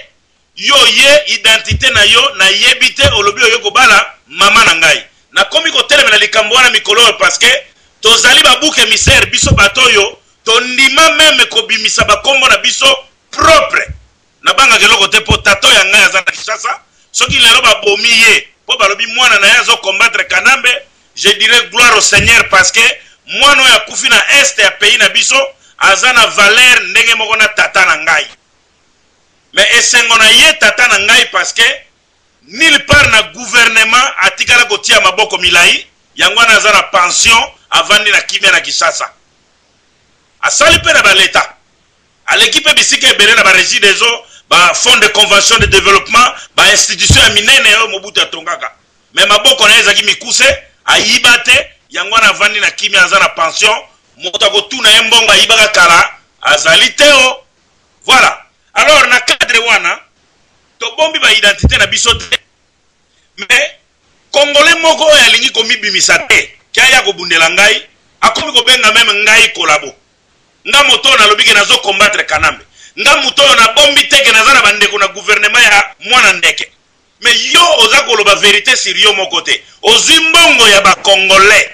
yo oye identite na yo nayebi te olobi oye kobala mama na ngai. Nakomi kotelemela likambo wana mikolo oyo parce que tozali ba bouc emissaire biso bato oyo tondima meme kobimisa ba kombo na biso propre. Nabangaka eloko te po tata oyo ya ngai aza na Kinshasa, soki lelo babomi ye po balobi mwana na ye azo combattre Kanambe, je dirais gloire au Seigneur parce que mwana oyo akufi na est ya pays na biso aza na valeur ndenge moko na tata na ngai. Mais esengo na ye tata na ngai parce que nulle part na gouvernement atikala kotia maboko milayi, yango wana aza na pension avandi na kimia na Kinshasa. Asali pe na ba l'etat. Aleki pe bisika ebele na ba regie des eaux, ba fonds de convention de developpement, ba institutions ya minene oyo Mobutu atongaka. Mais maboko na ye ezalaki mikuse, ayiba te, yango wana avandi na kimia aza na pension, moto akotuna ye mbongo ayibaka kala azali te oh. Voilà. Alors na cadre wana tobombi ba identite na biso te, mais Congolais moko oyo alingi komibimisa te ke aya kobundela ngai, akomi kobenga meme ngai collabo. Nga moto oyo nalobi ke nazo combattre Kanambe. Nga moto oyo nabombi te ke naza na ba ndeko na gouvernement ya mwana ndeke. Mais yo oza koloba verite sur yo moko te. Ozui mbongo ya ba congolais.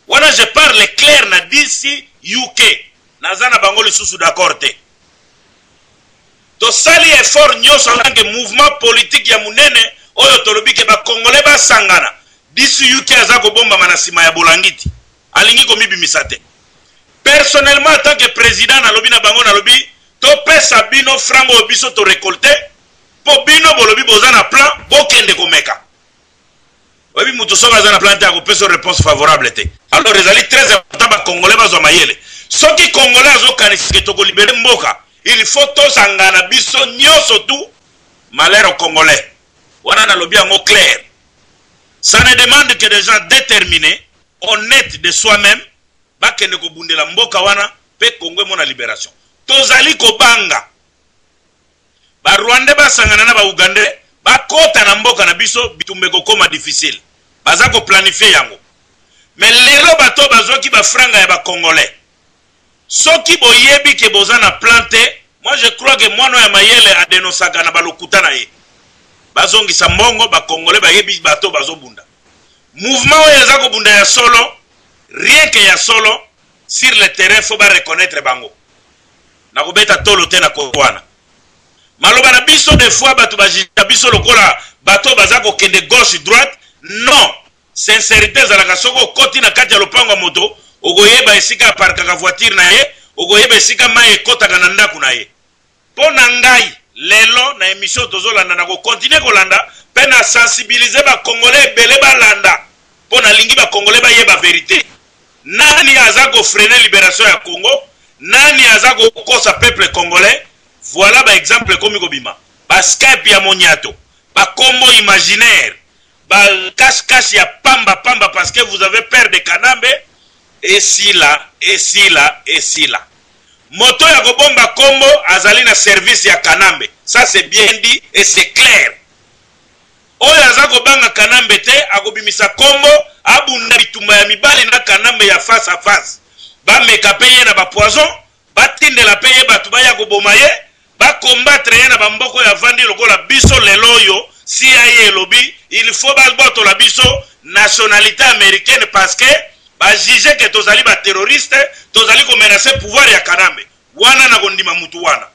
Wana je parle clair na DC UK. Naza na bango lisusu d'accord te. Tosali effort nyoso en tant que mouvement politique ya munene oyo tolobi ke ba congolais basangana. DC UK aza kobombama na sima ya bolangiti. Alingi komibimisa te. Personnellement en tant que president nalobi na bango nalobi topesa bino franc oyo biso to recolter po bino bolobi boza na plan bokende komeka. Oyebi mutu soki aza na plan te akopesa yo reponse favorable te. Alors ezali très important ba congolais bazwa mayele. Soki congolais azokanisa ke toko libere mboka il faut tosangana biso nyoso tout malheur au congolais. Wana nalobi yango clair. Ça ne demande que des gens determines, honnêtes de soi-meme bakende kobundela mboka wana pe Congo emona liberation. Tozali kobanga ba Rwandais basangana na ba Ougandais bakota na mboka na biso, bitumba ekokoma difficile. Baza ko planifier yango. Mais lelo bato oyo bazwaki ba franga ya ba Congolais, soki boyebi ke boza na plan te, moi je crois que mwana oyo ya mayele a denoncaka na ba lokuta na ye. Bazongisa mbongo, ba Congolais bayebi bato oyo bazobunda. Mouvement oyo eza kobunda ya solo, rien que ya solo, sur le terrain faut ba reconnaitre bango. Nakobeta tolo te na kote wana. Maloba na biso des fois batu ba jugea biso lokola bato oyo baza kokende gauche droite, non! Sincerite ezalaka soki okoti na kati ya lopango ya moto okoyeba esika aparkaka voiture na ye, okoyeba esika mayi ekotaka na ndaku na ye. Po na ngai lelo na emission tozolanda nako continuer kolanda pe na sensibiliser ba congolais ebele balanda po nalingi ba congolais bayeba verite. Nani aza ko freiner liberation ya Congo? Nani aza kokosa peuple congolais? Voilà ba exemple ekomi kobima. Ba Skype ya monyato, ba kombo imaginaire, ba cache cache ya pamba pamba parce que vous avez peur de Kanambe, esila, esila, esila. Moto ya kobomba kombo azali na service ya Kanambe. Ça c'est bien dit et c'est clair. Oyo aza kobanga Kanambe te akobimisa kombo abunda bitumba ya mibali na Kanambe ya face à face. Bameka pe ye na ba poison, batindela pe ye batu baya koboma ye, ba combattre ye na ba mboka oyo avandi lokola biso lelo oyo CIA elobi il faut babotola biso nationalite americaine parce que ba juger que tozali ba terroristes, tozali ko menacer pouvoir ya Kanambe. Wana nakondima mutu wana.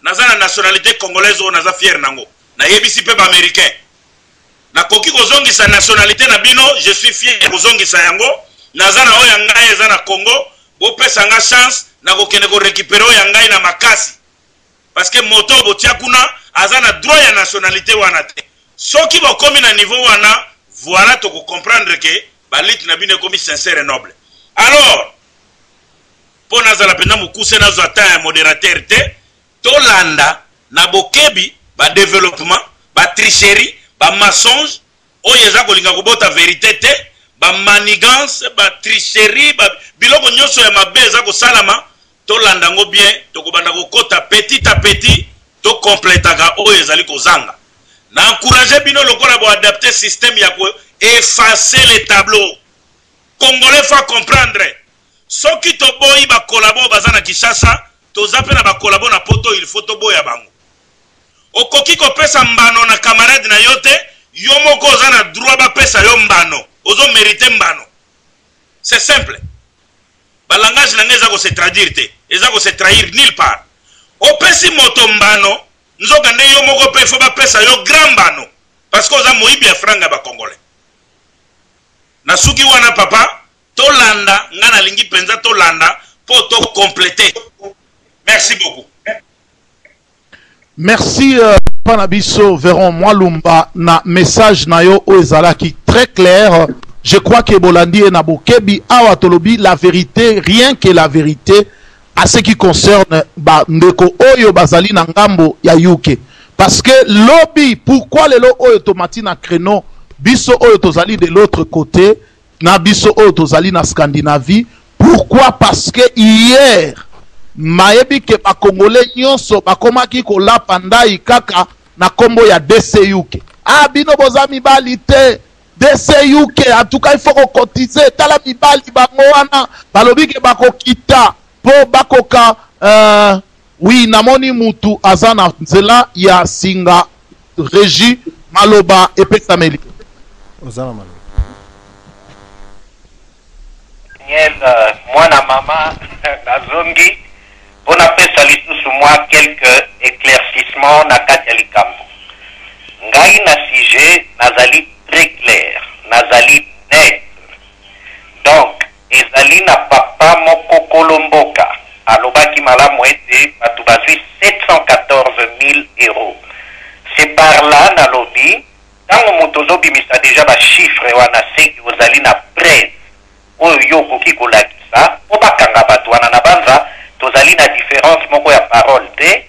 Naza na nationalite congolaise oyo naza fier nango. Nayebisi pe ba americains. Nakoki kozongisa. Bozongisa nationalite na bino, je suis fier ya kozongisa yango. Naza na oyo ya ngai eza na Congo, bopesa nga chance na kokende ko recuperer oyo ya ngai na makasi. Parce que moto oyo botia kuna aza na droit ya nationalite wana te. Soki bokomi na niveau wana, voilà toko comprendre que ba lutte na bino ekomi sincère et noble. Alors, mpo nazala mpenza mokuse, nazwa temps ya moderateur te, tolanda na bokebi ba developpement, ba tricherie, ba mensonges oyo eza kolinga kobota verite te, ba manigances, ba tricherie, ba biloko nyoso ya mabe eza kosalama, tolanda yango bien, tokobanda kokota petit à petit, to completaka oyo ezali kozanga. Na encourager bino lokola bo adapter système ya ko effacer le tableau. Congolais faut comprendre soki toboyi ba collabo baza na Kinshasa, toza pe na ba collabo na poto, il faut toboya bango. Okoki kopesa mbano na camarade na yo te, yo moko oza na droit bapesa yo mbano, ozo meriter mbano. C'est simple. Ba langage na ngai eza ko se traduire te, eza ko se trahir nulle part. Opesi moto mbano, nzoka nde yo moko pe il faut bapesa yo grand mbano parce que oza moyibi ya franga ya ba congolais. Nasuki wana papa, tolanda, nga nalingi penza tolanda po to completer. Merci beaucoup. Merci euh, papa na biso Veron Mwalumba na message na yo oyo ezalaki très clair. Je crois que bolandi ye na bokebi awa tolobi la vérité, rien que la vérité à ce qui concerne ba ndeko oyo bazali na ngambo ya UK. Parce que lobi, pourquoi lelo oyo tomati na créneau biso oyo tozali de l'autre côté na biso oyo tozali na Scandinavie, pourquoi? Parce que hier mayebi ke ba congolais nyonso bakomaki kolapa ndayi kaka na kombo ya DCUK. Ah bino boza mibali te DCUK, en tout cas il faut ko cotiser. Tala mibali bango wana balobi ke bakokita po bakoka euh, oui namoni mutu aza na nzela ya singa Regie maloba epesameli. Oza na maloba. Daniel euh, mwana mama nazongi mpo napesa lisusu mwa quelques éclaircissements na kati ya likambo. Ngai na sujet nazali très clair, nazali net. Donc ezali na papa moko kolo mboka alobaki malamu ete batu bazui 714.000 euros. C'est par là nalobi tango mutu ozo bimisa dejà ba chiffres wana ce que ozali na preuve oyo yo okoki kolakisa po bakanga batu wana. Nabanza tozali na difference moko ya parole te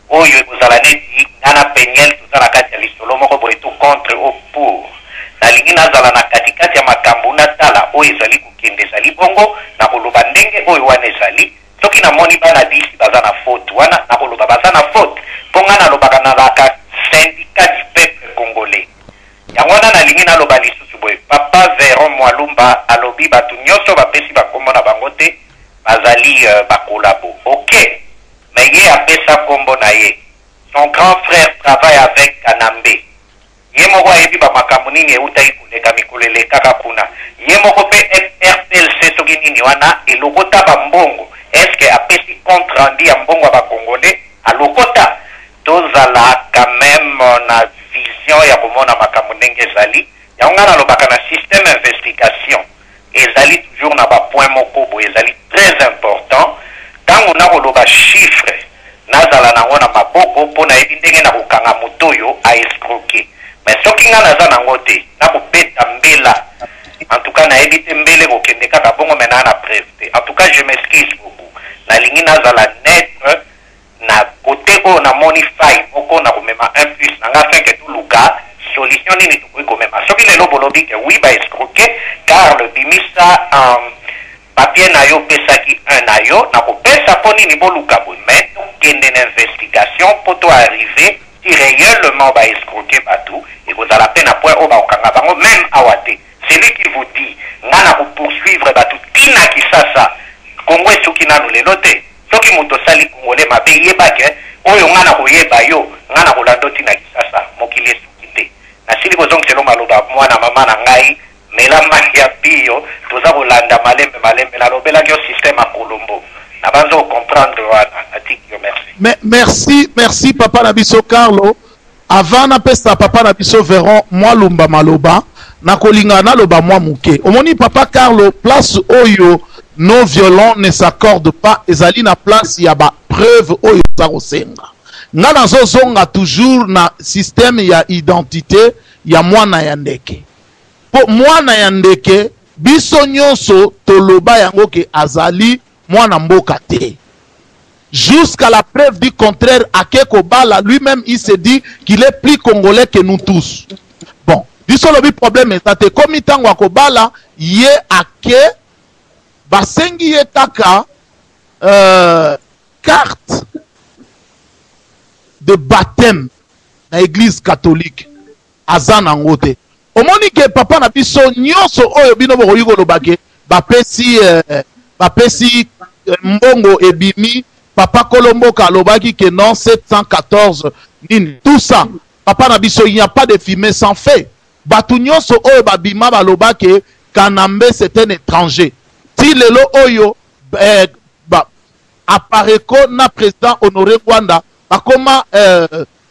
Oyo ekozala neti nga na Penielle toza na kati ya lisolo moko boye to contre o pour. Nalingi nazala na kati kati ya makambu natala oyo ezali kokende ezali bongo, nakoloba ndenge oyo wana ezali, soki namoni bana disi baza na faute wana nakoloba baza na faute po nga nalobaka nalaka syndicat du peuple congolais. Yango wana nalingi naloba lisusu boye papa Veron Mwalumba alobi batu nioso bapesi ba kombo na bango te bazali ba collabo ok. Mais ye apesa kombo naye. Son grand frère travaille avec Kanambe. Ye moko ayebi ba makambo nini ewutaki koleka mikolo elekaka kuna. Ye moko pe RPLC soki nini wana elokota ba mbongo. Est ce que apesi compte rendu ya mbongo ya ba congolais alokota? Tozala quand meme na vision ya komona makambo ndenge ezali. Yango ngai nalobaka na système investigation ezali toujours na ba points moko boye ezali très important tango nakoloba chiffre nazala nango na maboko po nayebi ndenge nakokanga moto oyo a escroquer mais soki ngai naza nango te nakobeta mbela en tout cas nayebi te mbela ekokende kaka bongo mais naa na preuve te en tout cas je m'excuse beaucoup nalingi nazala neutre Na cote oyo na moni faille moko na komema un plus na nga afin que toluka solution nini tokoki komema. Soki lelo bolobi que oui ba escroquer, Karl bimisa um papier na yo opesaki un na yo, na kopesa po nini boluka boye mais tokende na investigation po to arriver si reellement ba escroquer batu ekozala pe na point oyo bakokanga bango meme awa te. Celui qui vous dit nga na ko poursuivre batu ti na kisasa, Congo esuki nanu lelo te. Soki mutu osali congolais mabe yeba que oyo nga nako yeba yo nga nako landa yo ti na kisasa mokili esuki te nasili kozongisela yo maloba muana mama na ngai mela mayi ya biyo toza kolanda malembe malembe nalobelaki yo système ya colombo nabanzi o comprendre wana natiki yo merci. Mais merci merci papa na biso Carlo avant napesa papa na biso Veron Mwalumba maloba. Nakolinga naloba mwa moke. Omoni papa Carlo, place oyo nos violons ne s'accordent pas ezali na place ya ba preuves oyo oza kosenga. Nga nazozonga toujours na système ya identite ya mwana ya ndeke. Po mwana ya ndeke biso nyonso toloba yango ke azali mwana mboka te. Jusqu'à la preuve du contraire, ake kobala, lui-même il se dit qu'il est plus congolais que nous tous. Bon, biso lobi problème eza te. Komi tango akobala, ye ake basengi ye kaka carte de baptême na église catholique. Aza nango te. Omoni ke papa na biso nyonso oyo bino bokoki koloba ke bapesi mbongo ebimi, papa Kolomboka alobaki ke non 714 nini tout ça. Papa na biso, il n'y a pas de fumée sans feu. Batu nyonso oyo babima baloba ke Kanambe c'est un étranger. Ti lelo oyo ba Apareco na président Honoré Ngbanda bakoma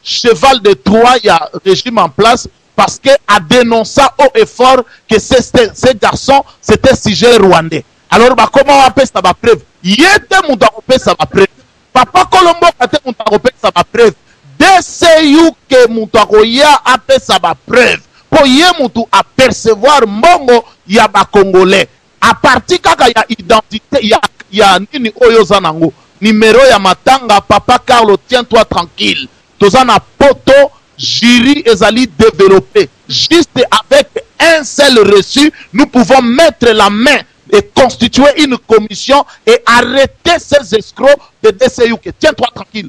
cheval de Troie ya régime en place parce que a dénoncé haut et fort que ce garçon c'était sujet rwandais. Alors ba comment on appelle ça ba preuve? Yete mutu akopesa ba preuve. Papa Kolombo kate mutu akopesa ba preuve. DCU ke mutu akoya apesa ba preuve. Po ye mutu a percevoir mbongo ya ba Congolais. A partir kaka ya identité ya nini oyo za nango. Numéro ya matanga papa Carlo, tiens-toi tranquille. Toza na poto jury ezali développé. Juste avec un seul reçu, nous pouvons mettre la main et constituer une commission et arrêter ces escrocs de DCU. Tiens-toi tranquille.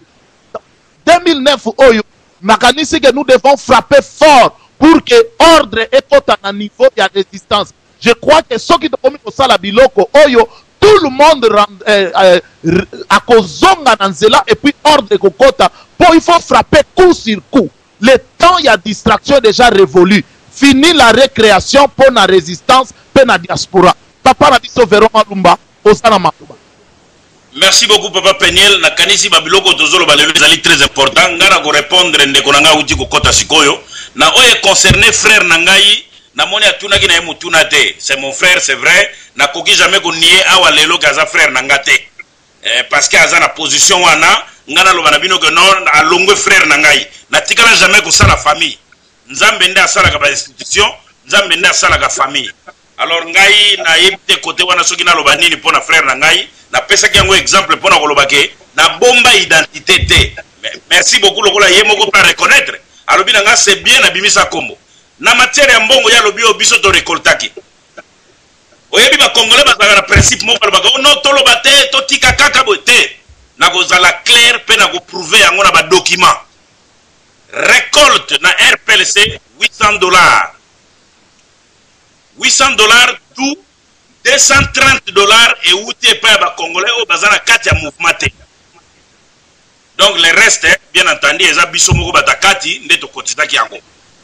2009, oyo, nakanisi que nous devons frapper fort pour que ordre ekota na niveau ya résistance. Je crois que ceux qui ont kosala biloko oyo, tout le monde akozonga na nzela et puis ordre ekokota. Po il faut frapper coup sur coup. Le temps ya distraction est déjà révolu. Fini la récréation pour la résistance, pour la diaspora. Papa na biso Véro Malumba, osala Malumba. Merci beaucoup papa Peniel. Na kanisi ba biloko tozolo ba lelo ezali très important. Nga na ko répondre ndeko na nga uti ko kota sikoyo. Na oyo concerné frère na ngai, na moni atunaki na ye mutuna te. C'est mon frère, c'est vrai. Na koki jamais ko nier awa lelo ke aza frère na nga te. Parce que aza na position wana, nga na loba na bino que non, alongwe frère na ngai. Na tikala jamais ko sala famille. Nzambe nde asalaka ba institution, Nzambe nde asalaka famille. Alors ngai na yebi te côté wana soki naloba nini pona frère na ngai, na pesaki yango exemple pona koloba ke na bomba identité te. Merci beaucoup lokola ye moko pa reconnaître. Alobi na nga c'est bien na bimisa kombo. Na matière ya mbongo ya lobi oyo biso to récoltaki. Oyebi ba Congolais bazalaka na principe moko balobaka, oh non, toloba te, totika kaka boye te. Na kozala clair pe na ko prouver yango na ba documents. Récolte na RPLC 800 $. 800 $ tout 230 $ euti epai ya ba Congolais oyo baza na kati ya mouvement te. Donc le reste, bien entendu, eza biso moko batakati nde tokotitaki yango.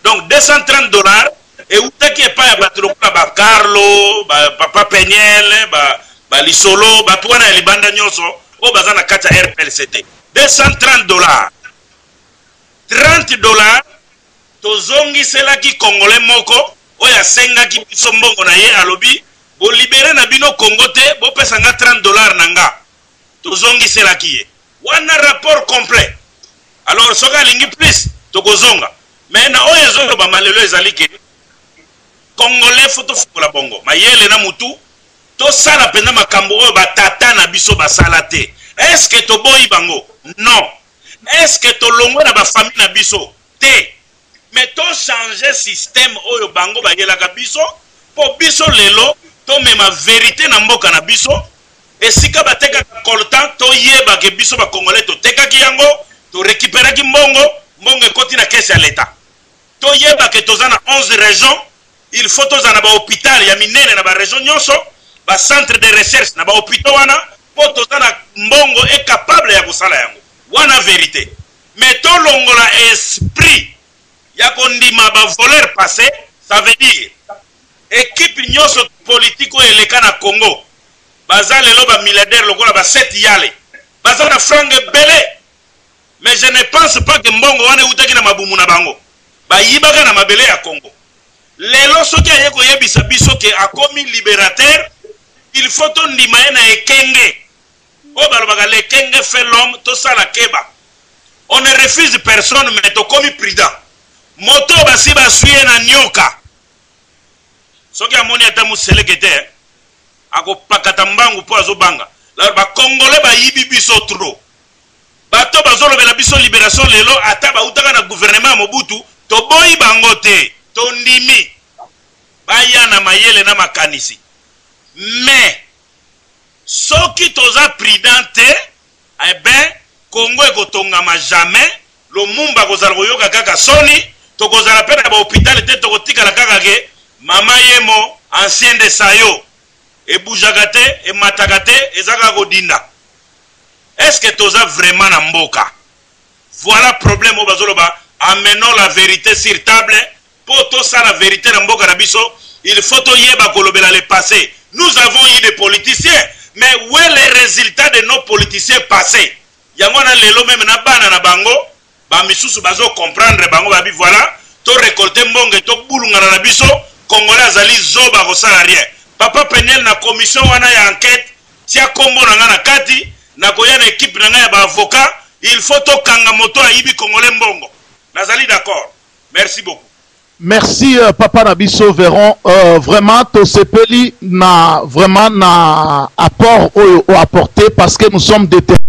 Donc 230 $ eutaki epai ya bato lokola ba Carlo, ba papa Peniel, ba Lisolo, bato wana ya libanda nyonso oyo baza na kati ya RPLC te. 230 $. 30 $ tozongiselaki Congolais moko oyo asengaki biso mbongo na ye, alobi bolibere na bino Congo te, bopesa nga 30 $ na nga. Tozongiselaki ye wana rapport complet. Alors soki alingi plus tokozonga, mais na oyo ezoloba malelo ezali ke Congolais faut tofungola bongo mayele na mutu, tosala mpenza makambo oyo batata na biso basala te. Est-ce que toboyi bango? Non. Est-ce que tolongwe na bafamille na biso? Te. Mais tochanger système oyo bango bayelaka biso, mpo biso lelo tomema vérité na mboka na biso. Esika batekaka coltan, toyebake biso bakongolais totekaki yango, torécupéraki mbongo, mbongo ekoti na caisse ya l'État. Toyebake toza na 11 régions, il faut tozala na bahôpital ya minene na barégion nyonso, bacentre de recherche na bahôpitaux wana, mpo toza na mbongo e capable ya kosala yango wana vérité. Mais tolongola esprit ya kondima bavoleur passé. Ça veut dire équipe nyonso politique oyo eleka na Congo baza lelo bamilliardaire lokola baseti yale, baza na franga ebele, mais je ne pense pas que mbongo wana eutaki na mabumu na bango, bayibaka na mabele ya Congo. Lelo soki aye koyebisa biso ke akomi liberateur, il faut tondima ye na ekenge. Oyo balobaka lekenge fait l'homme, tosala keba. On ne refuse personne mais tokomi prudent. Moto oyo basi baswi ye na nioka, soki amoni ata museleke te, akopakata mbangu mpo azobanga. Alors ba Congolais bayibi biso trop. Bato bazolobela biso liberation lelo ata bautaka na gouvernement ya Mobutu, toboyi bango te, tondimi baya na mayele na makanisi. Mais soki toza prudent te, eh ben Congo ekotongama jamais, Lumumba akozala koyoka kaka soni, tokozala pe na ba hopital te, tokotikala kaka ke mama yemo ancien de sayo eboujaka te, emataka te, eza kaka kodinda. Est ce que toza vraiment na mboka? Voilà problème oyo bazoloba, amenons la verite sur table po tosala verite na mboka na biso, il faut toyeba kolobela le passe. Nous avons eu des politiciens, mais où est le resultat de nos politiciens passes? Yango wana lelo meme na bana na bango ba misusu bazo comprendre bango babi voilà to recolter mbongo et to bulungana na biso, congolais azali zoba akosala rien. Papa Peniel na commission wana ya enquete tia kombo na nga na kati, nakoya na equipe na nga ya ba avocats, il faut tokanga moto ayibi congolais mbongo. Nazali d'accord. Merci beaucoup. Merci euh, papa na biso Veron euh, vraiment tosepeli na vraiment na apport oyo o apporté parce que nous sommes déterminés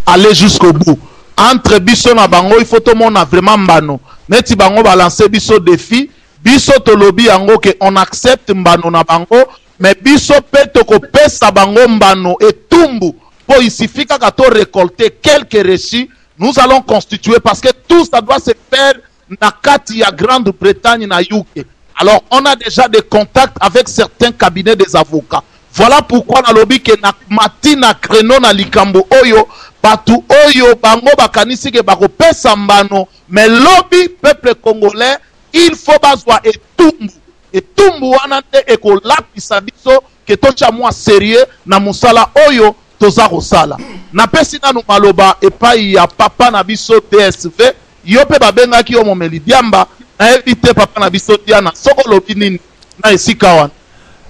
aller jusqu'au bout entre biso na bango il faut tomona vraiment mbano neti bango balancer biso défi biso tolobi yango ke on accepte mbano na bango mais biso pe tokopesa bango mbano etumbu po il suffit kaka to récolter quelques reçus, nous allons constituer parce que tout ça doit se faire na kati ya Grande-Bretagne na UK. Alors on a déjà des contacts avec certains cabinets des avocats. Voilà pourquoi nalobi ke na mati na créneau na likambo oyo batu oyo bango bakanisi ke bakopesa mbano, mais lobi peuple congolais il faut bazwa etumbu. Etumbu wana nde ekolapisa biso ke totia mwa sérieux na mosala oyo toza kosala. Napesi nanu maloba epai ya papa na biso DSV, yo pe babengaki yo momeli diamba, nayebi te papa na biso Diana soki olobi nini na esika wana.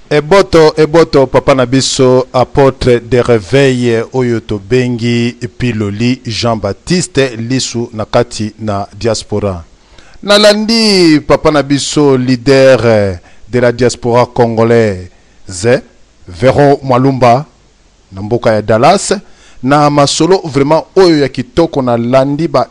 Eboto eboto papa na biso apotre de reveil oyo tobengi Piloli Jean Baptiste lisu na kati na diaspora. Nalandi papa na biso leader de la diaspora congolaise Veron Mwalumba na mboka ya Dallas na masolo vraiment oyo ya kitoko na landi ba.